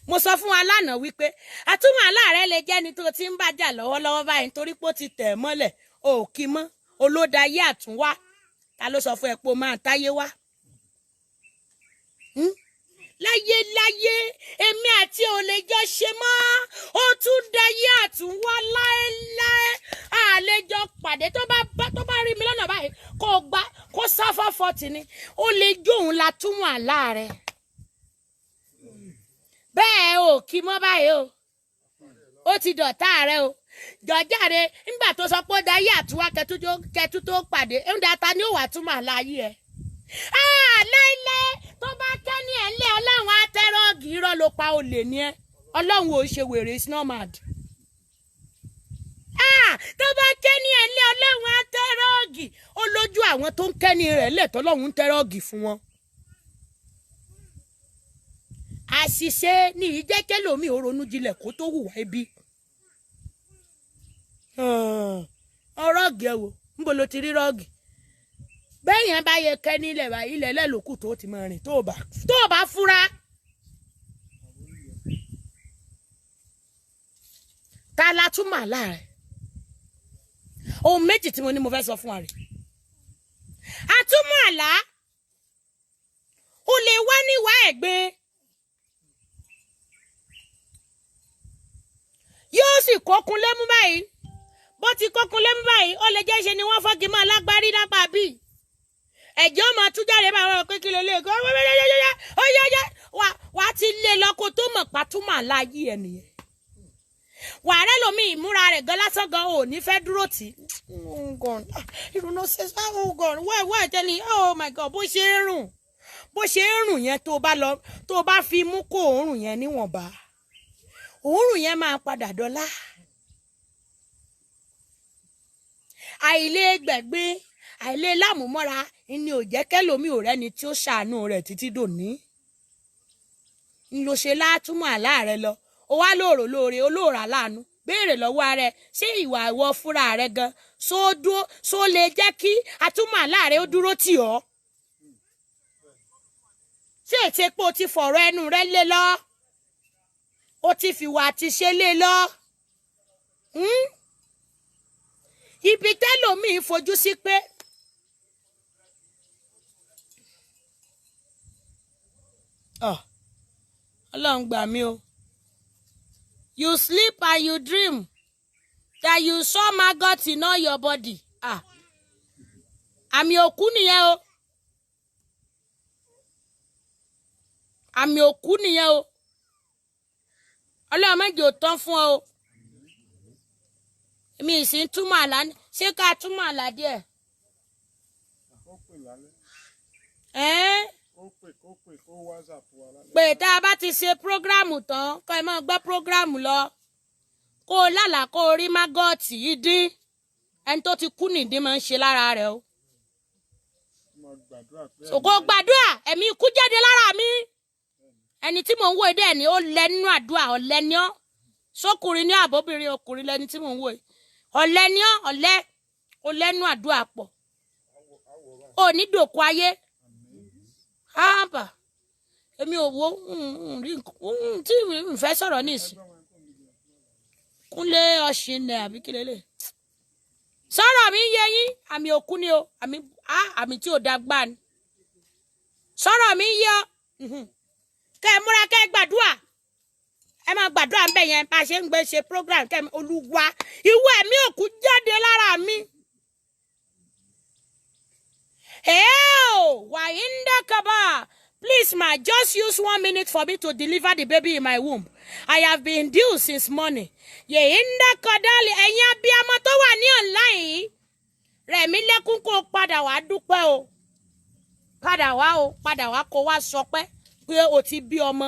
mo sọ fún wa lánàá wípé àtúmọ̀ àlá rẹ lè jẹ́ ẹni tó ti ń bàjà lọ́wọ́lọ́wọ́ báyìí, nítorí pé ó ti tẹ̀ ẹ́ mọ́lẹ̀, o ò kí mọ́, olódayé àtúnwá. Ta ló sọ fún ẹ pé o máa táyé wá? Láyé láyé, èmi àti ò lè jọ ṣe mọ́. Ó tún dayé àtúnwá láéláé, àlejò pàdé. Tó bá rí mi lọ́nà báyìí, kó gbá kó sáfà fọ́tì ni. Ó lè jóun la túmọ̀ àlá rẹ̀ bẹ́ẹ̀. Ò kí mọ́ báyìí o, ó ti dọ̀tá rẹ o. Jọ̀jáde nígbà tó sọ pé ó dayé àtúnwá, kẹtù tó pàdé ń da, ta ni ó wà túmọ̀ àlá yìí ẹ? Láíláí, tó bá kẹ́ ní ẹ̀ ńlẹ̀, Ọlọ́run á tẹ́rọ̀gì. Irọ́ ló pa, olè ní ẹ. Ọlọ́run ò ṣe wèrè, is not mad. Tó bá kẹ́ ní ẹ̀ ńlẹ̀, Ọlọ́run á tẹ́rọ̀gì. Ó lójú àwọn tó ń kẹ́ni rẹ̀ lẹ̀ tọ́lọ́run ń tẹ́rọ̀gì fún wọn. Àṣìṣe ní ìjẹ́kẹ́ lómi ò ronú jinlẹ̀ kó tó hùwà ibi. Ọrọ́ọ̀gì ẹ wò, níbo ló ti rí rug? Bẹ́ẹ̀ yẹn bá yẹ kẹ́ nílẹ̀ bá ilẹ̀ lẹ́lòkù tó ti máa rìn tó bá fura. Ta la túmọ̀ àlá rẹ̀? Ohun méjì tí mo ní mo fẹ́ sọ fún wa rè. Àtúmọ̀ àlá, ó lè wá níwá ẹ̀gbin, yóò sì kókun lémú báyìí. Bó ti kókun lémú báyìí, ó lè jẹ́ ṣe ni wọ́n fọ́gi mọ́ alágbárí lápá bíi ẹ̀jẹ̀ ó máa tú jáde bá wọn pé kí ló lè kó ó yá yá. Wà á ti lé lọ kó tó mọ̀ pàtúmọ̀ àlá yìí ẹ̀ nìyẹn. Wà á rẹ́ lómi, ìmúra rẹ̀ gan lásán gan ò ní fẹ́ dúró tì í. Oh God, ìrùnà ṣe, oh God, why, why tell me? Oh my God, bó ṣe ń rùn, bó ṣe ń rùn yẹn, tó bá lọ, tó bá fi mú kó òórùn yẹn níwọ̀nba, òórùn yẹn máa padà dọ́là. Àìlè gbẹ̀gbé, àìlè lámùmọ́ra ni ò jẹ́ kẹ́lòmí ò rẹ́ni tí ó ṣàánú rẹ̀ títí dòní. Ń lo ṣe látúmọ̀ àlá rẹ lọ, ó wá lóòrò lóore, olóòrà láàánú. Béèrè lọ́wọ́ ara ẹ, ṣé ìwà ìwọ fúnra rẹ gan só dúró, só lè jẹ́ kí àtúmọ̀ àlá rẹ ó dúró tì ọ́? Ṣé ètè pé o ti fọ̀rọ̀ ẹnu rẹ lé lọ, o ti fìwà àti ṣe lé lọ? Ibi tẹ́lòmíì fojú sí pé Ah, Ọlọ́run gbà mí o. You sleep and you dream that you saw maggot in all your body. Ah, àmì òkú nìyẹn o, àmì òkú nìyẹn o. Ọlọ́run méjì ò tán fún ọ o. Èmi ì sì ń túmọ̀ àlá ṣé ká túmọ̀ àlá díẹ̀? Kó pè lálẹ́. Ẹ́n? Kó pè kó WhatsApp wa lálẹ́. Pé tá a bá ti ṣe program tán, kọ́ ẹ máa gbọ́ program lọ. Kó o lálàá kó o rí maggot yìí dín, ẹni tó ti kú nìdí máa ń ṣe lára rẹ̀ o. Máa gbàdúrà pé Kó o gbàdúrà, ẹ̀mí ikú jáde lára mi. Ẹni tí mò ń wò dẹ̀ ni ó lẹ nínú àdúrà. Ọ̀lẹ ni ọ́, sókùnrin ní àbóbìnrin? Ọkùnrin lẹni tí mò ń wò yìí. Ọ̀lẹ ni ọ́, ọ̀lẹ. Ó lẹ́nu àdúrà pọ̀, ò ní dòkú ayé ábà. Èmi ò wo rí nǹkan tí n fẹ́ sọ̀rọ̀ nísìn. Kúnlé ọ̀sìnlẹ̀ àbí kí lélẹ̀ sọ̀rọ̀ mi yé yín? Àmì òkú ni o, àmì àmì tí ò da gbà ni. Sọ̀rọ̀ mi yé ọ? Kẹ́ ẹ múra, kẹ́ ẹ gbàdúrà, ẹ máa gbàdúrà ń bẹ̀ yẹn bá a ṣe ń gbé ṣe program. Kẹ́ ẹ, Olúwa, ìwọ ẹ̀mí òkú jáde lára mi. Hey, Wahinda Kaba. Please, ma, just use 1 minute for me to deliver the baby in my womb. I have been due since morning. Yehinda Kadali, ẹ̀yin abiyamọ tó wà ní online yìí. Rẹ̀mí lẹ́kún, kó padà wá dúpẹ́ o. Padà wá o, padà wá kó wá sọpẹ́ pé o ti bí ọmọ.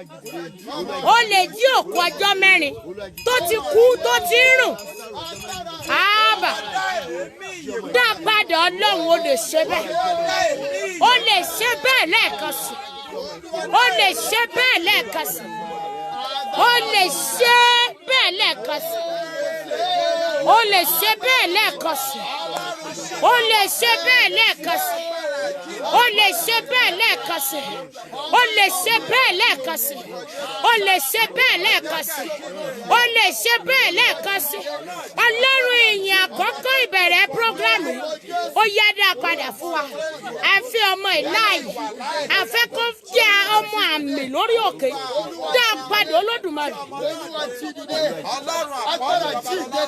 Ó lè jí òkú ọjọ́ 4 tó ti kú tó ti ń rùn. Ábà dá padà Ọlọ́run, ó lè ṣe bẹ́ẹ̀. Ó lè ṣe bẹ́ẹ̀ lẹ́ẹ̀kan sí. Ó lè ṣe bẹ́ẹ̀ lẹ́ẹ̀kan sí. Ó lè ṣe bẹ́ẹ̀ lẹ́ẹ̀kan sí. Ó lè ṣe bẹ́ẹ̀ lẹ́ẹ̀kan sí. Ó lè ṣe bẹ́ẹ̀ lẹ́ẹ̀kan sí. Ó lè ṣe bẹ́ẹ̀ lẹ́ẹ̀kan sí. Ó lè ṣe bẹ́ẹ̀ lẹ́ẹ̀kan sí. Ó lè ṣe bẹ́ẹ̀ lẹ́ẹ̀kan sí. Ó lè ṣe bẹ́ẹ̀ lẹ́ẹ̀kan sí. Ọlọ́run ìyìn àkọ́kọ́ ìbẹ̀rẹ̀ prógrámù ó yá dá padà fún wa. A fẹ́ ọmọ ìláàyè. A fẹ́ kó jẹ́ ọmọ àmì lórí òkè. Dá padà Olódùmarè. Olúwa jí dìde. Ọlọ́run Agbára àpọ́sítélì jí dìde.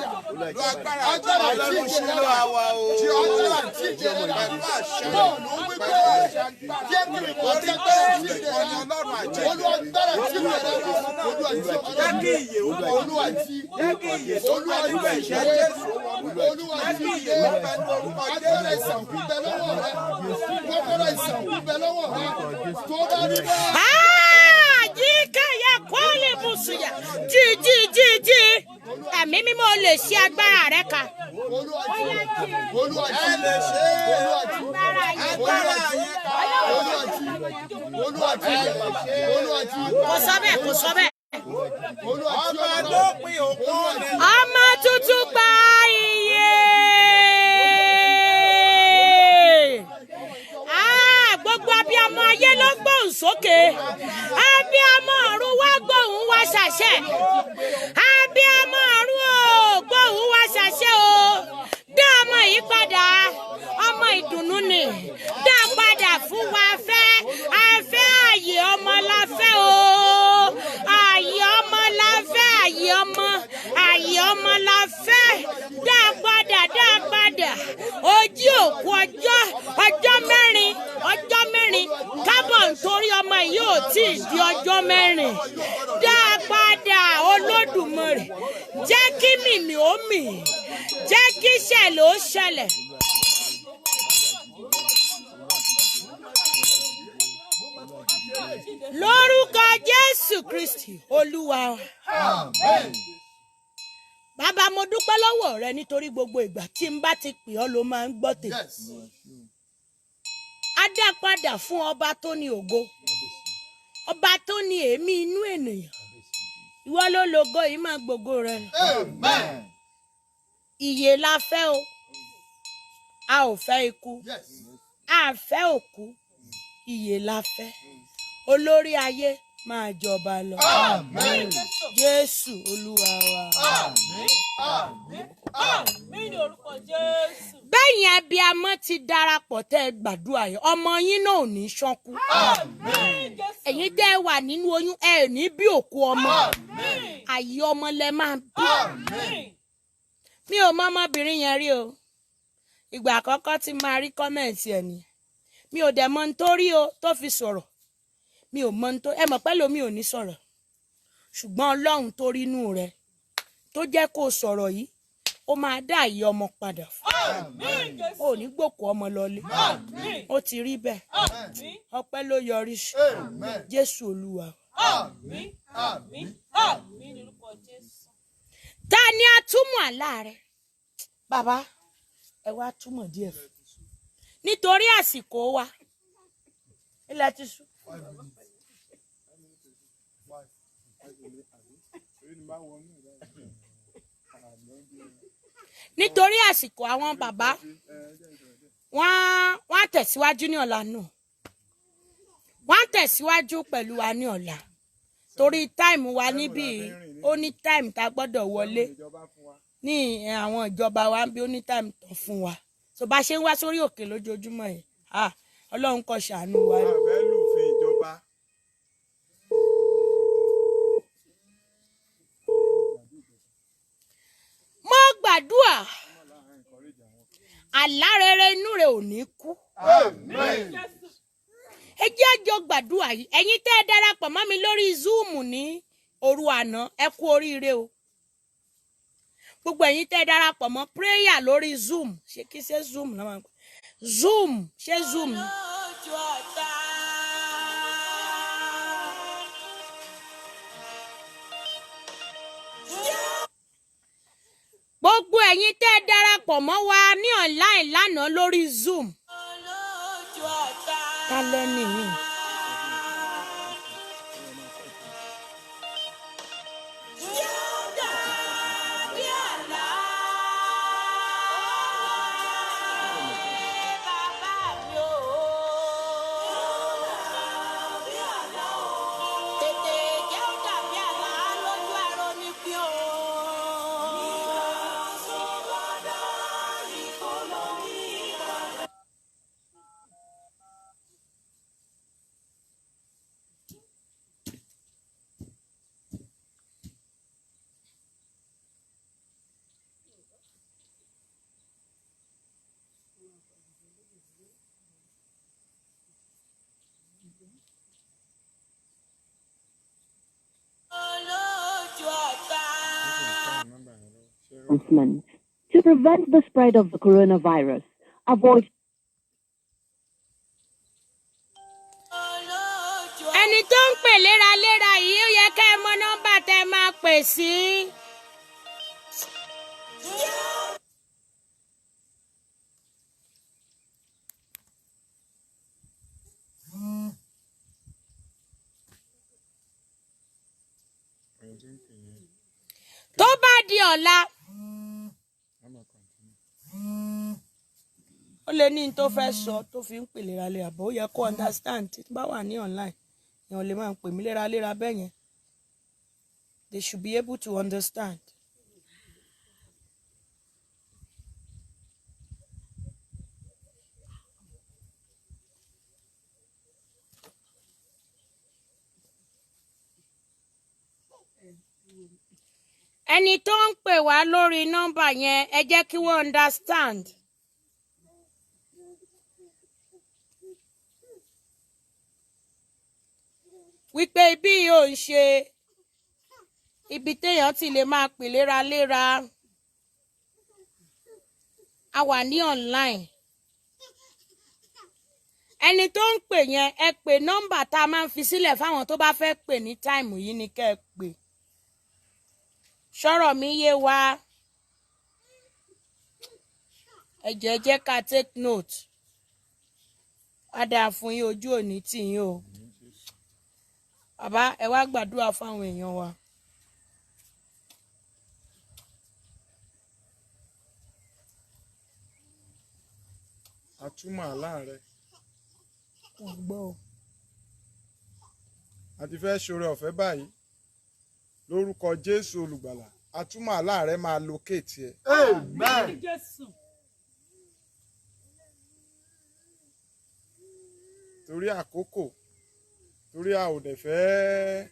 lo agbára Agbára jí jíǹde dìde. Olúwa wa o. Agbára jí dìde. Pẹ̀lú àṣẹ. Pọ́ọ̀lù wípé jẹ́ kí ìmọ̀ Torí tí pé agbára jí dìde. ìwọ ni Ọlọ́run àjíǹde. Olúwa agbára jí dìde. Olúwa jí Jẹ́ kí ìyè ó wọ. Olúwa jí. Jẹ́ kí ìyè tó Olúwa bẹ nínú jí ẹ̀jẹ̀ dìde. Jésù ó wọnú ẹ̀. Olúwa Jẹ́ jí kí dìde. ìyè tó bẹ nínú orúkọ Agbára Jésù. ìsànkú bẹ lọ́wọ́ rẹ. Kọ́kọ́rọ́ ìsànkú bẹ lọ́wọ́ rẹ. Tó bá rí bẹ́ẹ̀. Jíkàyà kọ́lé bùsùyà jí jí jí jí ẹ̀mí mímọ́ lè ṣe agbára rẹ ká. Olúwa jí. Olúwa jí. Ẹ lè ṣe é. Olúwa jí. Agbára yìí. Agbára yẹn ká. Olúwa jí. Olúwa jí. Olúwa jí. Kò sọ bẹ́ẹ̀, kò sọ bẹ́ẹ̀. Olúwa jí. Ọba ló pin òkun rẹ̀. Ọmọ tuntun gba iye. Ah, gbogbo abiyamọ ayé ló gbóhùn sókè. Abiyamọ ọ̀run wá gbóhùn wá ṣàṣẹ. Abiyamọ ọ̀run o gbóhùn wá ṣàṣẹ o. Dá ọmọ yìí padà. Ọmọ ìdùnnú ni. Dá padà fún wa fẹ́. A fẹ́ àyè ọmọ la fẹ́ o. Àyè ọmọ la fẹ́, àyè ọmọ. Àyè ọmọ la fẹ́. Dá padà, dá padà. Ojí òkú ọjọ́, ọjọ́ 4, ọjọ́ 4. Kábọ̀ nítorí ọmọ yìí ò tí ì di ọjọ́ 4. Dá padà Olódùmarè. Jẹ́ kí mìmì ó mì. Jẹ́ kí ṣẹlẹ̀ ó ṣẹlẹ̀. Lórúkọ Jésù Kristi Olúwa wa. Bàbá, mo dúpẹ́ lọ́wọ́ rẹ nítorí gbogbo ìgbà tí n bá ti pè ọ́ ló máa ń gbọ́ tèmi. Yes. A dá padà fún ọba tó ní ògo, ọba tó ní èémí inú ènìyàn. Ìwọ ló lògo yìí, máa gbògo rẹ lọ. Amen. Ìyè la fẹ́ o, a ò fẹ́ ikú. Yes. A fẹ́ òkú, ìyè la fẹ́. Olórí ayé máa jọba lọ. Amen. Jésù Olúwa wa. Àmín. Àmín. Àmín ní orúkọ Jésù. Bẹ́yìn abiyamọ ti darapọ̀ tẹ́ ẹ gbàdúrà yìí, ọmọ yín náà ò ní ṣánkú. Àmín Jésù. Ẹ̀yin tẹ́ ẹ wà nínú oyún, ẹ ò ní bí òkú ọmọ. Àmín. Àyè ọmọ lẹ máa bí. Àmín. Mi ò mọ ọmọbìnrin yẹn rí o. Ìgbà àkọ́kọ́ tí máa rí comment ẹ̀ ni. Mi ò dẹ̀ mọ ohun tó rí o tó fi sọ̀rọ̀. Mi ò mọ ohun tó ẹ mọ̀ pẹ́ lómi ò ní sọ̀rọ̀. Ṣùgbọ́n Ọlọ́run tó rí inú rẹ̀ tó jẹ́ kó sọ̀rọ̀ yìí, ó máa dá àyè ọmọ padà fún. Àmín Jésù. O ò ní gbòkú ọmọ lọlé. Àmín. Ó ti rí bẹ́ẹ̀. Àmín. Ọpẹ́ ló yọrí sí. Amen. Jésù Olúwa. Àmín. Àmín. Àmín ní orúkọ Jésù. Ta ni a túmọ̀ àlá rẹ̀? Bàbá, ẹ wá túmọ̀ díẹ̀ fún. Nítorí àsìkò wa, ilẹ̀ ti ṣú. Nítorí àsìkò àwọn bàbá, wọ́n á tẹ̀síwájú ní ọ̀la náà. Wọ́n á tẹ̀síwájú pẹ̀lú wa ní ọ̀la. Torí táìmù wa níbí, ó ní táìmù tá a gbọ́dọ̀ wọlé ní àwọn ìjọba wa ń bí, ó ní táìmù tán fún wa. So bá ṣe ń wá sórí òkè lójoojúmọ́ yìí, ah, Ọlọ́run kó ṣàánú wa ni. Àfẹ́ lùfin ìjọba. Mo gbàdúrà, àlá rere inú rẹ ò ní kú. Amen. Ẹ jẹ́ àjọ gbàdúrà yìí. Ẹ̀yin tẹ́ ẹ darapọ̀ mọ́ mi lórí Zoom ní òru àná, ẹ kú oríire o. Gbogbo ẹ̀yin tẹ́ ẹ darapọ̀ mọ́ prayer lórí Zoom, ṣé kí ṣe Zoom náà máa ń pè? Zoom, ṣé Zoom ni? Lójú ọ̀tá. Gbogbo ẹ̀yin tẹ́ ẹ darapọ̀ mọ́ wa ní online lánàá lórí Zoom. Ta lẹ́ni mi? Tètè jẹ́ ó dàbí àlá lójú ẹ̀rọ ní pín o. Olójú ọ̀tá. Announcement. To prevent the spread of the coronavirus, avoid Olójú Ẹni tó ń pè léraléra yìí, ó yẹ ká ẹ mọ nọ́mbà tẹ́ ẹ máa pè sí. Ẹni tó ń pè yẹn, Tó bá di ọ̀la, á máa continue. Ó lè ní n tó fẹ́ sọ tó fi ń pè léraléra bó yẹ kó understand. Tí bá wà ní online, èèyàn lè máa pè mí léraléra bẹ́ẹ̀ yẹn. They should be able to understand. Ẹni tó ń pè wá lórí nọ́mbà yẹn, ẹ jẹ́ kí wọ́n understand. Wípé ibí yìí ò ń ṣe ibi téèyàn ti lè máa pè léraléra. A wà ní online. Ẹni tó ń pè yẹn, ẹ pè nọ́mbà tá a máa ń fi sílẹ̀ fáwọn tó bá fẹ́ pè ní time yìí ni kẹ́ ẹ pè. Ṣọ́rọ̀ mi yé wa? Ẹ jẹ́ jẹ́ ká take note. Wá dáa fún yín, ojú òní tì yín o. Bàbá, ẹ wá gbàdúrà fáwọn èèyàn wa. Àtúmọ̀ àlá rẹ. Wọ́n gbọ́ o. A ti fẹ́ ṣoore ọ̀fẹ́ báyìí lórúkọ Jésù Olùgbàlà. Àtúmọ̀ àlá rẹ máa locate ẹ. Amen. Jésù. Torí àkókò, torí a ò dẹ̀ fẹ́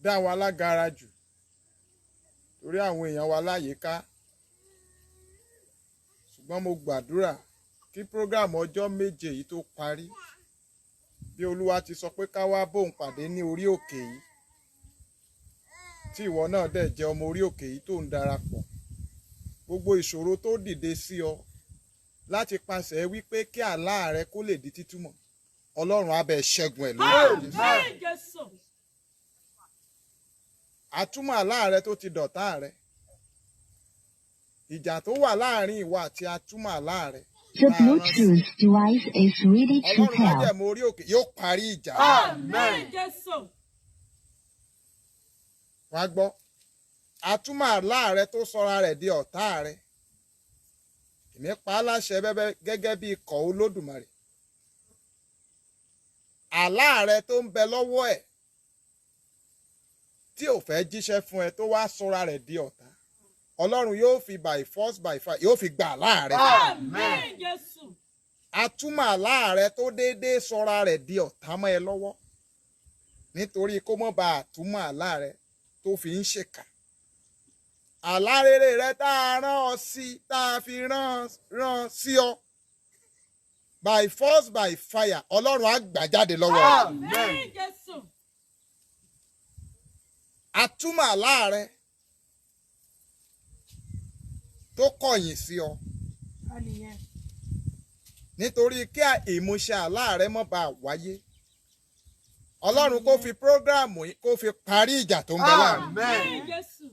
dá wa lágara jù, torí àwọn èèyàn wa láyìíká. Ṣùgbọ́n mo gbàdúrà kí program ọjọ́ 7 yìí tó parí, bí Olúwa ti sọ pé ká wá bóun pàdé ní orí òkè yìí, tí ìwọ náà dẹ̀ jẹ́ ọmọ orí òkè yìí tó ń darapọ̀, gbogbo ìṣòro tó dìde sí ọ láti pàṣẹ wípé kí àlá rẹ kó lè di títúmọ̀, Ọlọ́run á bẹ ṣẹ́gun ẹ̀ lórúkọ Jésù. Jésù. Àtúmọ̀ àlá rẹ tó ti dọ̀tá rẹ, ìjà tó wà láàrin ìwọ àti àtúmọ̀ àlá rẹ The tá a rán sí Bluetooth device is ready to Ọlọ́run pair. májẹ̀mú orí òkè yóò parí ìjà. Amen. Jésù. Wàá gbọ́, àtúmọ̀ àlá rẹ tó sọra rẹ̀ di ọ̀tá rẹ, èmi pa á láṣẹ bẹ́bẹ́ gẹ́gẹ́ bí ikọ̀ Olódùmarè. Àlá rẹ tó ń bẹ lọ́wọ́ ẹ̀ tí ò fẹ́ jíṣẹ́ fún ẹ, tó wá sọra rẹ̀ di ọ̀tá, Ọlọ́run yóò fi by force by fire yóò fi gba àlá rẹ. Amen. Jésù. Àtúmọ̀ àlá rẹ tó déédéé sọra rẹ̀ di ọ̀tá mọ́ ẹ lọ́wọ́ nítorí kó mọ́ bá àtúmọ̀ àlá rẹ tó fi ń ṣèkà. Àlá rere rẹ tá a rán ọ sí, tá a fi rán sí ọ, by force by fire, Ọlọ́run á gbà jáde lọ́wọ́ rẹ. Amen. Jésù. Àtúmọ̀ àlá rẹ tó kọ̀yìn sí ọ Ká nìyẹn. nítorí kí ìmúṣẹ àlá rẹ mọ́ bá wáyé, Ọlọ́run kó fi program yìí kó fi parí ìjà tó ń bẹ láàrin. Amen. Jésù.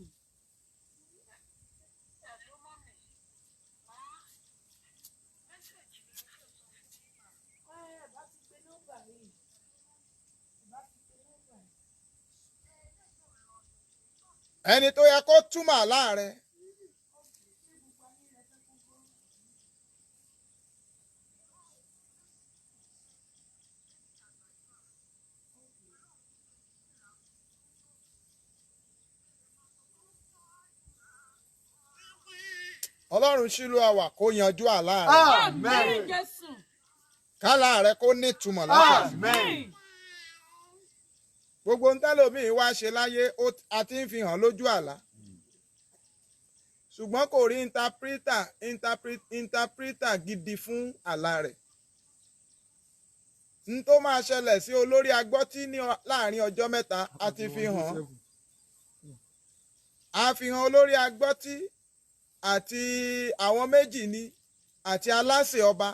Ẹni tó yẹ kó túmọ̀ àlá rẹ. Ọlọ́run sílùú àwà kó yanjú àlá rẹ. Àmín Jésù. Kálá rẹ kó nítumọ̀ láti. Àmín. Gbogbo ń tẹ́lòmíì wá ṣe láyé a ti ń fi hàn lójú àlá. Ṣùgbọ́n kò rí interpreter gidi fún àlá rẹ̀. N tó máa ṣẹlẹ̀ sí olórí agbọ́tí ní láàrin ọjọ́ mẹ́ta a ti fi hàn. A fi hàn olórí agbọ́tí àti àwọn méjì ni àti aláṣẹ ọba.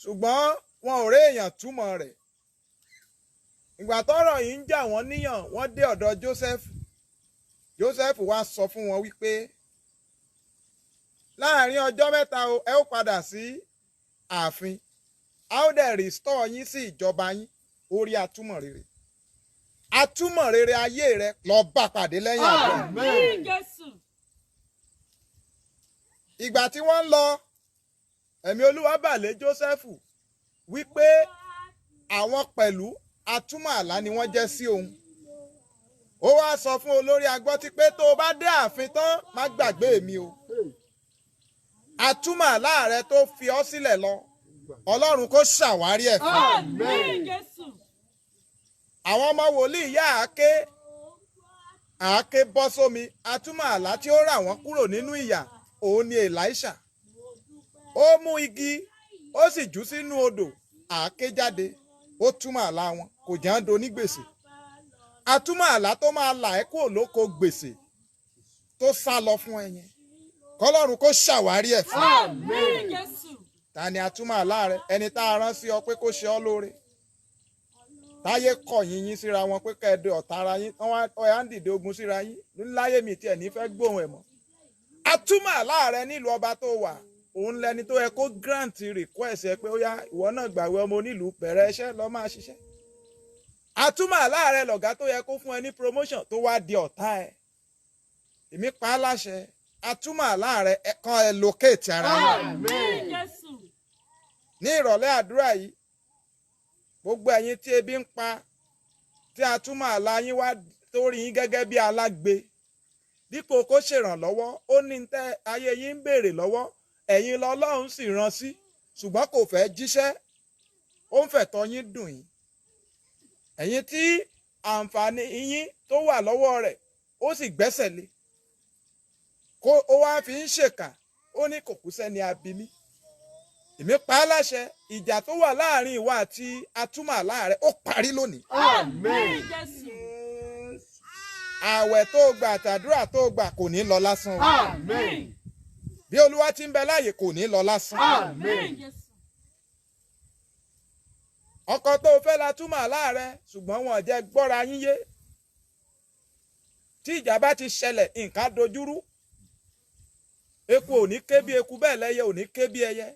Ṣùgbọ́n wọn ò rí èèyàn túmọ̀ rẹ̀. Ìgbà tọ́rọ̀ yìí ń jà wọ́n níyàn, wọ́n dé ọ̀dọ̀ Joseph. Joseph wá sọ fún wọn wípé láàrin ọjọ́ mẹ́ta o, ẹ ó padà sí ààfin, a ó dẹ̀ restore yín sí ìjọba yín. Orí atúmọ̀ rere, atúmọ̀ rere ayé rẹ lọ bá pàdé lẹ́yìn àdúrà. Àmín Jésù. Ìgbà tí wọ́n ń lọ, ẹ̀mí Olúwa bà lé Joseph wípé àwọn pẹ̀lú atúmọ̀ àlá ni wọ́n jẹ́ sí òun. Ó wá sọ fún olórí agbọ́tí pé tó o bá dé ààfin tán, má gbàgbé mi o. Atúmọ̀ àlá rẹ tó fi ọ́ sílẹ̀ lọ, Ọlọ́run kó ṣàwárí ẹ̀ fún. Àmín Jésù. Àwọn ọmọ wòlíì yá àáké, àáké bọ́ sómi. Atúmọ̀ àlá tí ó rà wọ́n kúrò nínú ìyà òun ni Èlíṣà. Ó mú igi, ó sì jù sínú odò, àáké jáde. Ó túmọ̀ àlá wọn, kò jẹ́ ń do ní gbèsè. Atúmọ̀ àlá tó máa là ẹ́ kúrò lóko gbèsè tó sá lọ fún ẹ yẹn, kọ́lọ́run kó ṣàwárí ẹ̀ fún. Àmín Jésù. Ta ni atúmọ̀ àlá rẹ? Ẹni tá a rán sí ọ pé kó ṣe ọ́ lóore. Táyé kọ̀ yín yín síra wọn pé kẹ́ẹ̀dẹ̀ ọ̀tá ara yín, wọ́n wá ń dìde ogun síra yín. Láyé mi tiẹ̀ ní fẹ́ gbóhùn ẹ̀ mọ́. Atúmọ̀ àlá rẹ nílùú ọba tó wà, òun lẹni tó yẹ kó grant request ẹ pé ó yá, ìwọ náà gbàwé ọmọ onílùú, bẹ̀rẹ̀ iṣẹ́ lọ máa ṣiṣẹ́. Atúmọ̀ àlá rẹ lọ̀gá tó yẹ kó fún ẹ ní promotion tó wá di ọ̀tá ẹ. Èmi pa á láṣẹ, atúmọ̀ àlá rẹ kan ẹ locate ara rẹ. Àmín Jésù. Ní ìrọ̀lẹ́ àdúrà yìí, gbogbo ẹ̀yin tí ebi ń pa, tí atúmọ̀ àlá yín wá tó rí yín gẹ́gẹ́ bí alágbe, dípò kó ṣèrànlọ́wọ́, ó ní tẹ́ ayé yín ń béèrè lọ́wọ́, ẹ̀yin lọ́lọ́run sì rán sí, ṣùgbọ́n kò fẹ́ jíṣẹ́, ó ń fẹ̀tọ́ yín dùn yín. Ẹ̀yin tí àǹfààní yín tó wà lọ́wọ́ rẹ̀, ó sì gbẹ́sẹ̀ lé, kó ó wá fi ń ṣèkà, ó ní kò kú sẹ́ni abimí. Èmi pa á láṣẹ, ìjà tó wà láàrin ìwà àti atúmọ̀ àlá rẹ̀ ó parí lónìí. Àmín Jésù. Ààwẹ̀ tó gbà àtàdúrà tó gbà kò ní lọ lásán o. Àmín. Bí Olúwa ti ń bẹ láàyè kò ní lọ lásán. Àmín Jésù. Ọkọ tó o fẹ́ la túmọ̀ àlá rẹ, ṣùgbọ́n wọn ò jẹ́ gbọ́ra yín yé. Tí ìjà bá ti ṣẹlẹ̀, nǹkan dojúrú. Eku ò ní ké bí eku, bẹ́ẹ̀ lẹ́yẹ ò ní ké bí ẹyẹ.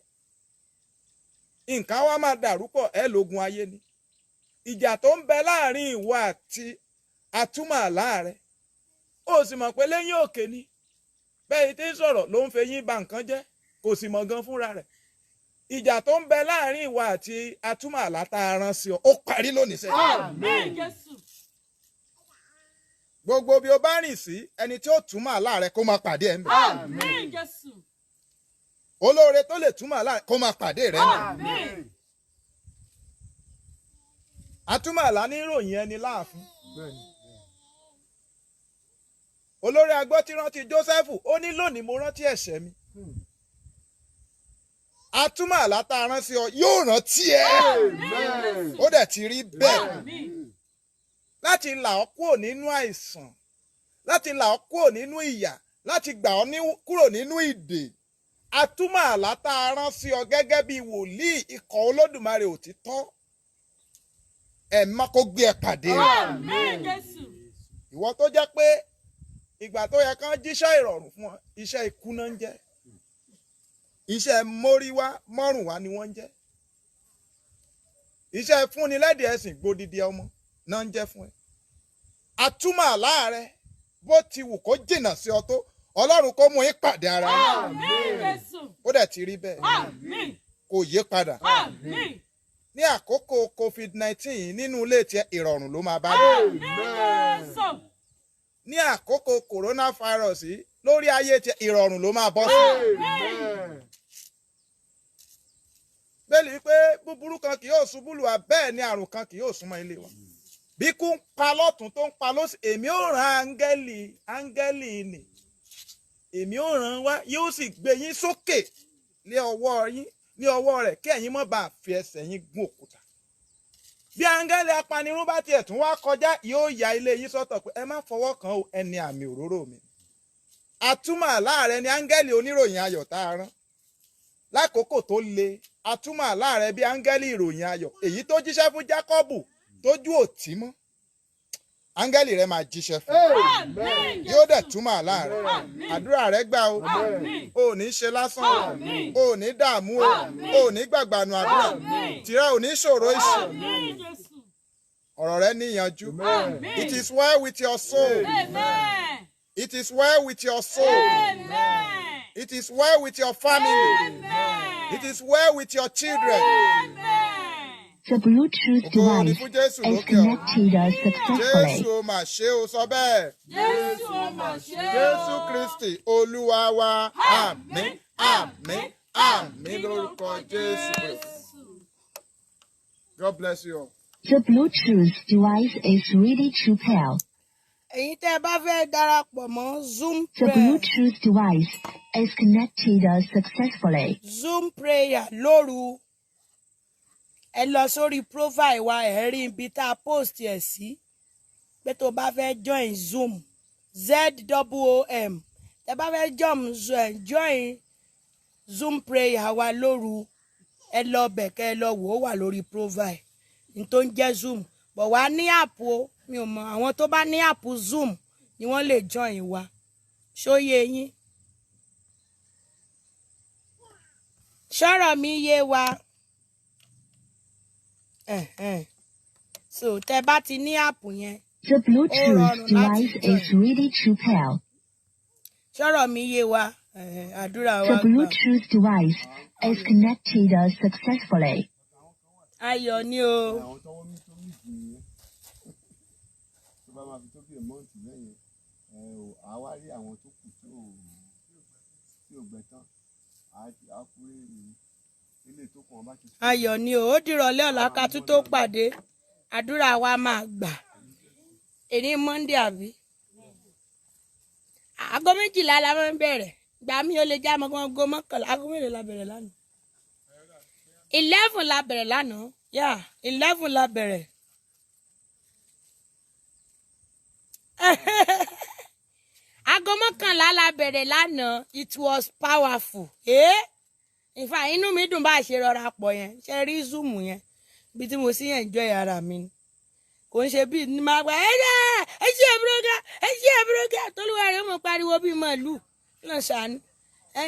Nǹkan wá máa dàrú pọ̀, ẹ lógun ayé ni. Ìjà tó ń bẹ láàrin ìwọ àti atúmọ̀ àlá rẹ, ó sì mọ̀ pé lẹ́yìn òkè ni. Bẹ́ẹ̀ tí ń sọ̀rọ̀ ló ń feyín ba nǹkan jẹ́, kò sì mọ̀ gan fúnra rẹ̀. Ìjà tó ń bẹ láàrin ìwọ àti atúmọ̀ àlá tá a rán sí ọ, ó parí lónìí sẹ́yìn. Àmín Jésù. Gbogbo bí o bá rìn sí, ẹni tí ó túmọ̀ àlá rẹ kó máa pàdé ẹ̀ ń bẹ̀. Àmín Jésù. Olóore tó lè túmọ̀ àlá rẹ kó máa pàdé rẹ ń bẹ̀. Àmín. Atúmọ̀ àlá ní ìròyìn ẹni láàfin. Olórí agbọ́tí rántí Jósẹ́fù, ó ní lónìí mo rántí ẹ̀ṣẹ̀ mi. Atúmọ̀ àlá tá a rán sí ọ yóò rántí ẹ. Ó dẹ̀ ti rí bẹ́ẹ̀. Láti là ọ́ kúrò nínú àìsàn, láti là ọ́ kúrò nínú ìyà, láti gbà ọ́ kúrò nínú ìdè. Atúmọ̀ àlá tá a rán sí ọ gẹ́gẹ́ bí wòlíì ikọ̀ Olódùmarè òtítọ́, ẹ̀ má kó gbé ẹ pàdé rẹ̀. Àmín Jésù. Ìwọ tó jẹ́ pé ìgbà tó yẹ kán jíṣẹ́ ìrọ̀rùn fún ọ, iṣẹ́ ikú náà ń jẹ́. Iṣẹ́ móríwá mọ́rùnwá ni wọ́n ń jẹ́. Iṣẹ́ fúnni lẹ́dìí ẹ̀sìn gbódìdí ọmọ náà ń jẹ́ fún ẹ. Atúmọ̀ àlá rẹ Bó ti wù kó jìnnà sí ọ tó, Ọlọ́run kó mú yín pàdé ara yín. Àmín Jésù. Ó dẹ̀ ti rí bẹ́ẹ̀. Àmín. Kò yé padà. Àmín. Ní àkókò COVID-19 nínú ilé tiẹ̀, ìrọ̀rùn ló máa bá dé. Àmín Jésù. Ní àkókò coronavirus yìí, lórí ayé tiẹ̀, ìrọ̀rùn ló máa bọ́ sí. Amen. Bẹ́ẹ̀ni wípé búburú kan kì yóò ṣubú lù wá, bẹ́ẹ̀ ni àrùn kan kì yóò súnmọ́ ilé wa. Bí kú ń pa lọ́tún tó ń pa lósì, èmi ò rán áńgẹ́lì, áńgẹ́lì nì. Èmi ò rán wá, yóò sì gbé yín sókè lé ọwọ́ yín, ní ọwọ́ rẹ̀, kí ẹ̀yin má bàa fi ẹsẹ̀ yín gún òkúta. Bí áńgẹ́lì apanirun bá tiẹ̀ tún wá kọjá, yóò ya ilé yín sọ́tọ̀ pé ẹ má fọwọ́ kàn ó, ẹni àmì òróró mi. Atúmọ̀ àlá rẹ ni áńgẹ́lì oníròyìn ayọ̀ tá a rán lákòókò tó le. Atúmọ̀ àlá rẹ bí áńgẹ́lì ìròyìn ayọ̀ èyí tó jíṣẹ́ fún Jákọ́bù tójú òtí mọ́. Áńgẹ́lì rẹ máa jíṣẹ́ fún Àmín yóò dẹ̀ Jésù. túmọ̀ àlá rẹ. Àmín. Àdúrà rẹ gbà o. Àmín. O ò ní ṣe lásán o. Àmín. O ò ní dààmú o. Àmín. O ò ní gbàgbànú àdúrà. Àmín. Tìrẹ ò ní ṣòro ìṣe. Àmín Jésù. Ọ̀rọ̀ rẹ níyanjú. Àmín. It is well with your soul. Amen. It is well with your soul. Amen. It is well with your family. Amen. It is well with your children. Amen. The Bluetooth Ògo ni device fún Jésù is lókè ọ̀run. connected successfully. Jésù, ó mà ṣe o, sọ bẹ́ẹ̀. Jésù, ó mà ṣe o. Jésù Kristi Olúwa wa. Àmín, àmín, àmín lórúkọ Jésù Kristi. God bless you all. The Bluetooth device is ready to pair. Ẹ̀yin tẹ́ ẹ bá fẹ́ darapọ̀ mọ́ Zoom The prayer, Bluetooth device is connected successfully. Zoom prayer lóru, ẹ lọ sórí profile wa, ẹ rí ibi tá a post ẹ̀ sí pé tó bá fẹ́ join Zoom, ZOOM, tẹ́ bá fẹ́ join Zoom prayer wa lóru, ẹ lọ bẹ̀ kẹ́ ẹ lọ wò ó, wà lórí profile ní tó ń jẹ́ Zoom. Bọ̀ wá ní app o, mi ò mọ àwọn tó bá ní app Zoom ni wọ́n lè join wa. Ṣóyè yín? Ṣọ́rọ̀ mi yé wa? Ẹ̀hẹ́n. So tẹ́ bá ti ní app yẹn, The ó Bluetooth rọrùn láti device join. is ready to pair. Ṣọ́rọ̀ mi yé wa? Ẹ̀hẹ́n, àdúrà The wa gbà. Bluetooth device is connected successfully. Ayọ̀ ni o. Àwọn tọwọ́ mi tó mì jù nìyẹn, tó bá máa fi tó bí ẹ̀mọ́ǹtì lẹ́yìn ẹ̀ ò, á wá rí àwọn tó kù tí ò gbẹ tán, á kúrè ilé tó kù wọn bá ti sùn. Ayọ̀ ni o. Ó dìrọ̀lẹ́ ọ̀la ká tún tó pàdé. Àdúrà wa máa gbà. Èní Monday àbí? Aago 12 la máa ń bẹ̀rẹ̀. Gbà mí ó lè já mọ́ aago 11. Aago mélòó la bẹ̀rẹ̀ lánàá? 11 la bẹ̀rẹ̀ lánàá. Yá, 11 la bẹ̀rẹ̀. Aago 11 la bẹ̀rẹ̀ lánàá. It was powerful. Eh? In fact, inú mi dùn bá a ṣe rọra pọ̀ yẹn. Ṣe rí Zoom yẹn, ibi tí mo sì ń enjoy ara mi ni. Kò ń ṣe bíi ní máa gba ẹ ṣe ẹ ṣe ẹbúrọ́gà, ẹ ṣe ẹbúrọ́gà, tólúwa rẹ̀ mọ̀ pariwo bíi màálù náà. Ṣàánú ẹ,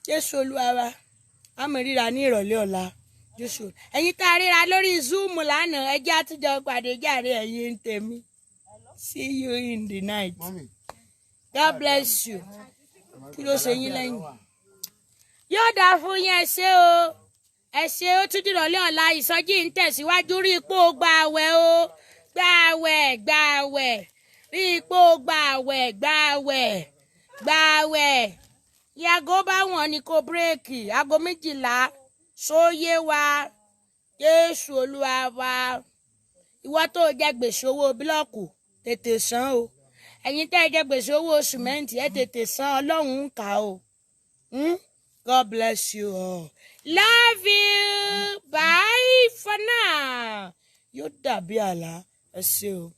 Jésù Olúwa wa. A mọ̀ ríra ní ìrọ̀lẹ́ ọ̀la. Jésù, ẹ̀yin tá a ríra lórí Zoom lánàá, ẹ jẹ́ àtúnjọ pàdé jàre. Ẹ̀yin ń tèmi, see you in the night. Mọ́mì. God bless you. Kí ló ṣe yín lẹ́yìn? Yóò dáa fún yín. Ẹ ṣé o, ẹ ṣé. Ó tún dìrọ̀lẹ́ ọ̀la. Ìsọjí ń tẹ̀síwájú. Rí ipò gba àwẹ̀ o, gba àwẹ̀, gba àwẹ̀. Rí ipò gba àwẹ̀, gba àwẹ̀, gba àwẹ̀. Ìyàgò bá wọn ni kò break aago 12. Sóyé wa? Jésù Olúwa wa. Ìwọ tó jẹ gbèsè owó block, tètè san o. Ẹ̀yin tẹ́ ẹ jẹ gbèsè owó sìmẹ́ǹtì, ẹ tètè san. Ọlọ́run ń kà o. God bless you all. Love you. Bye for now. Yóò dàbí àlá. Ẹ ṣé o.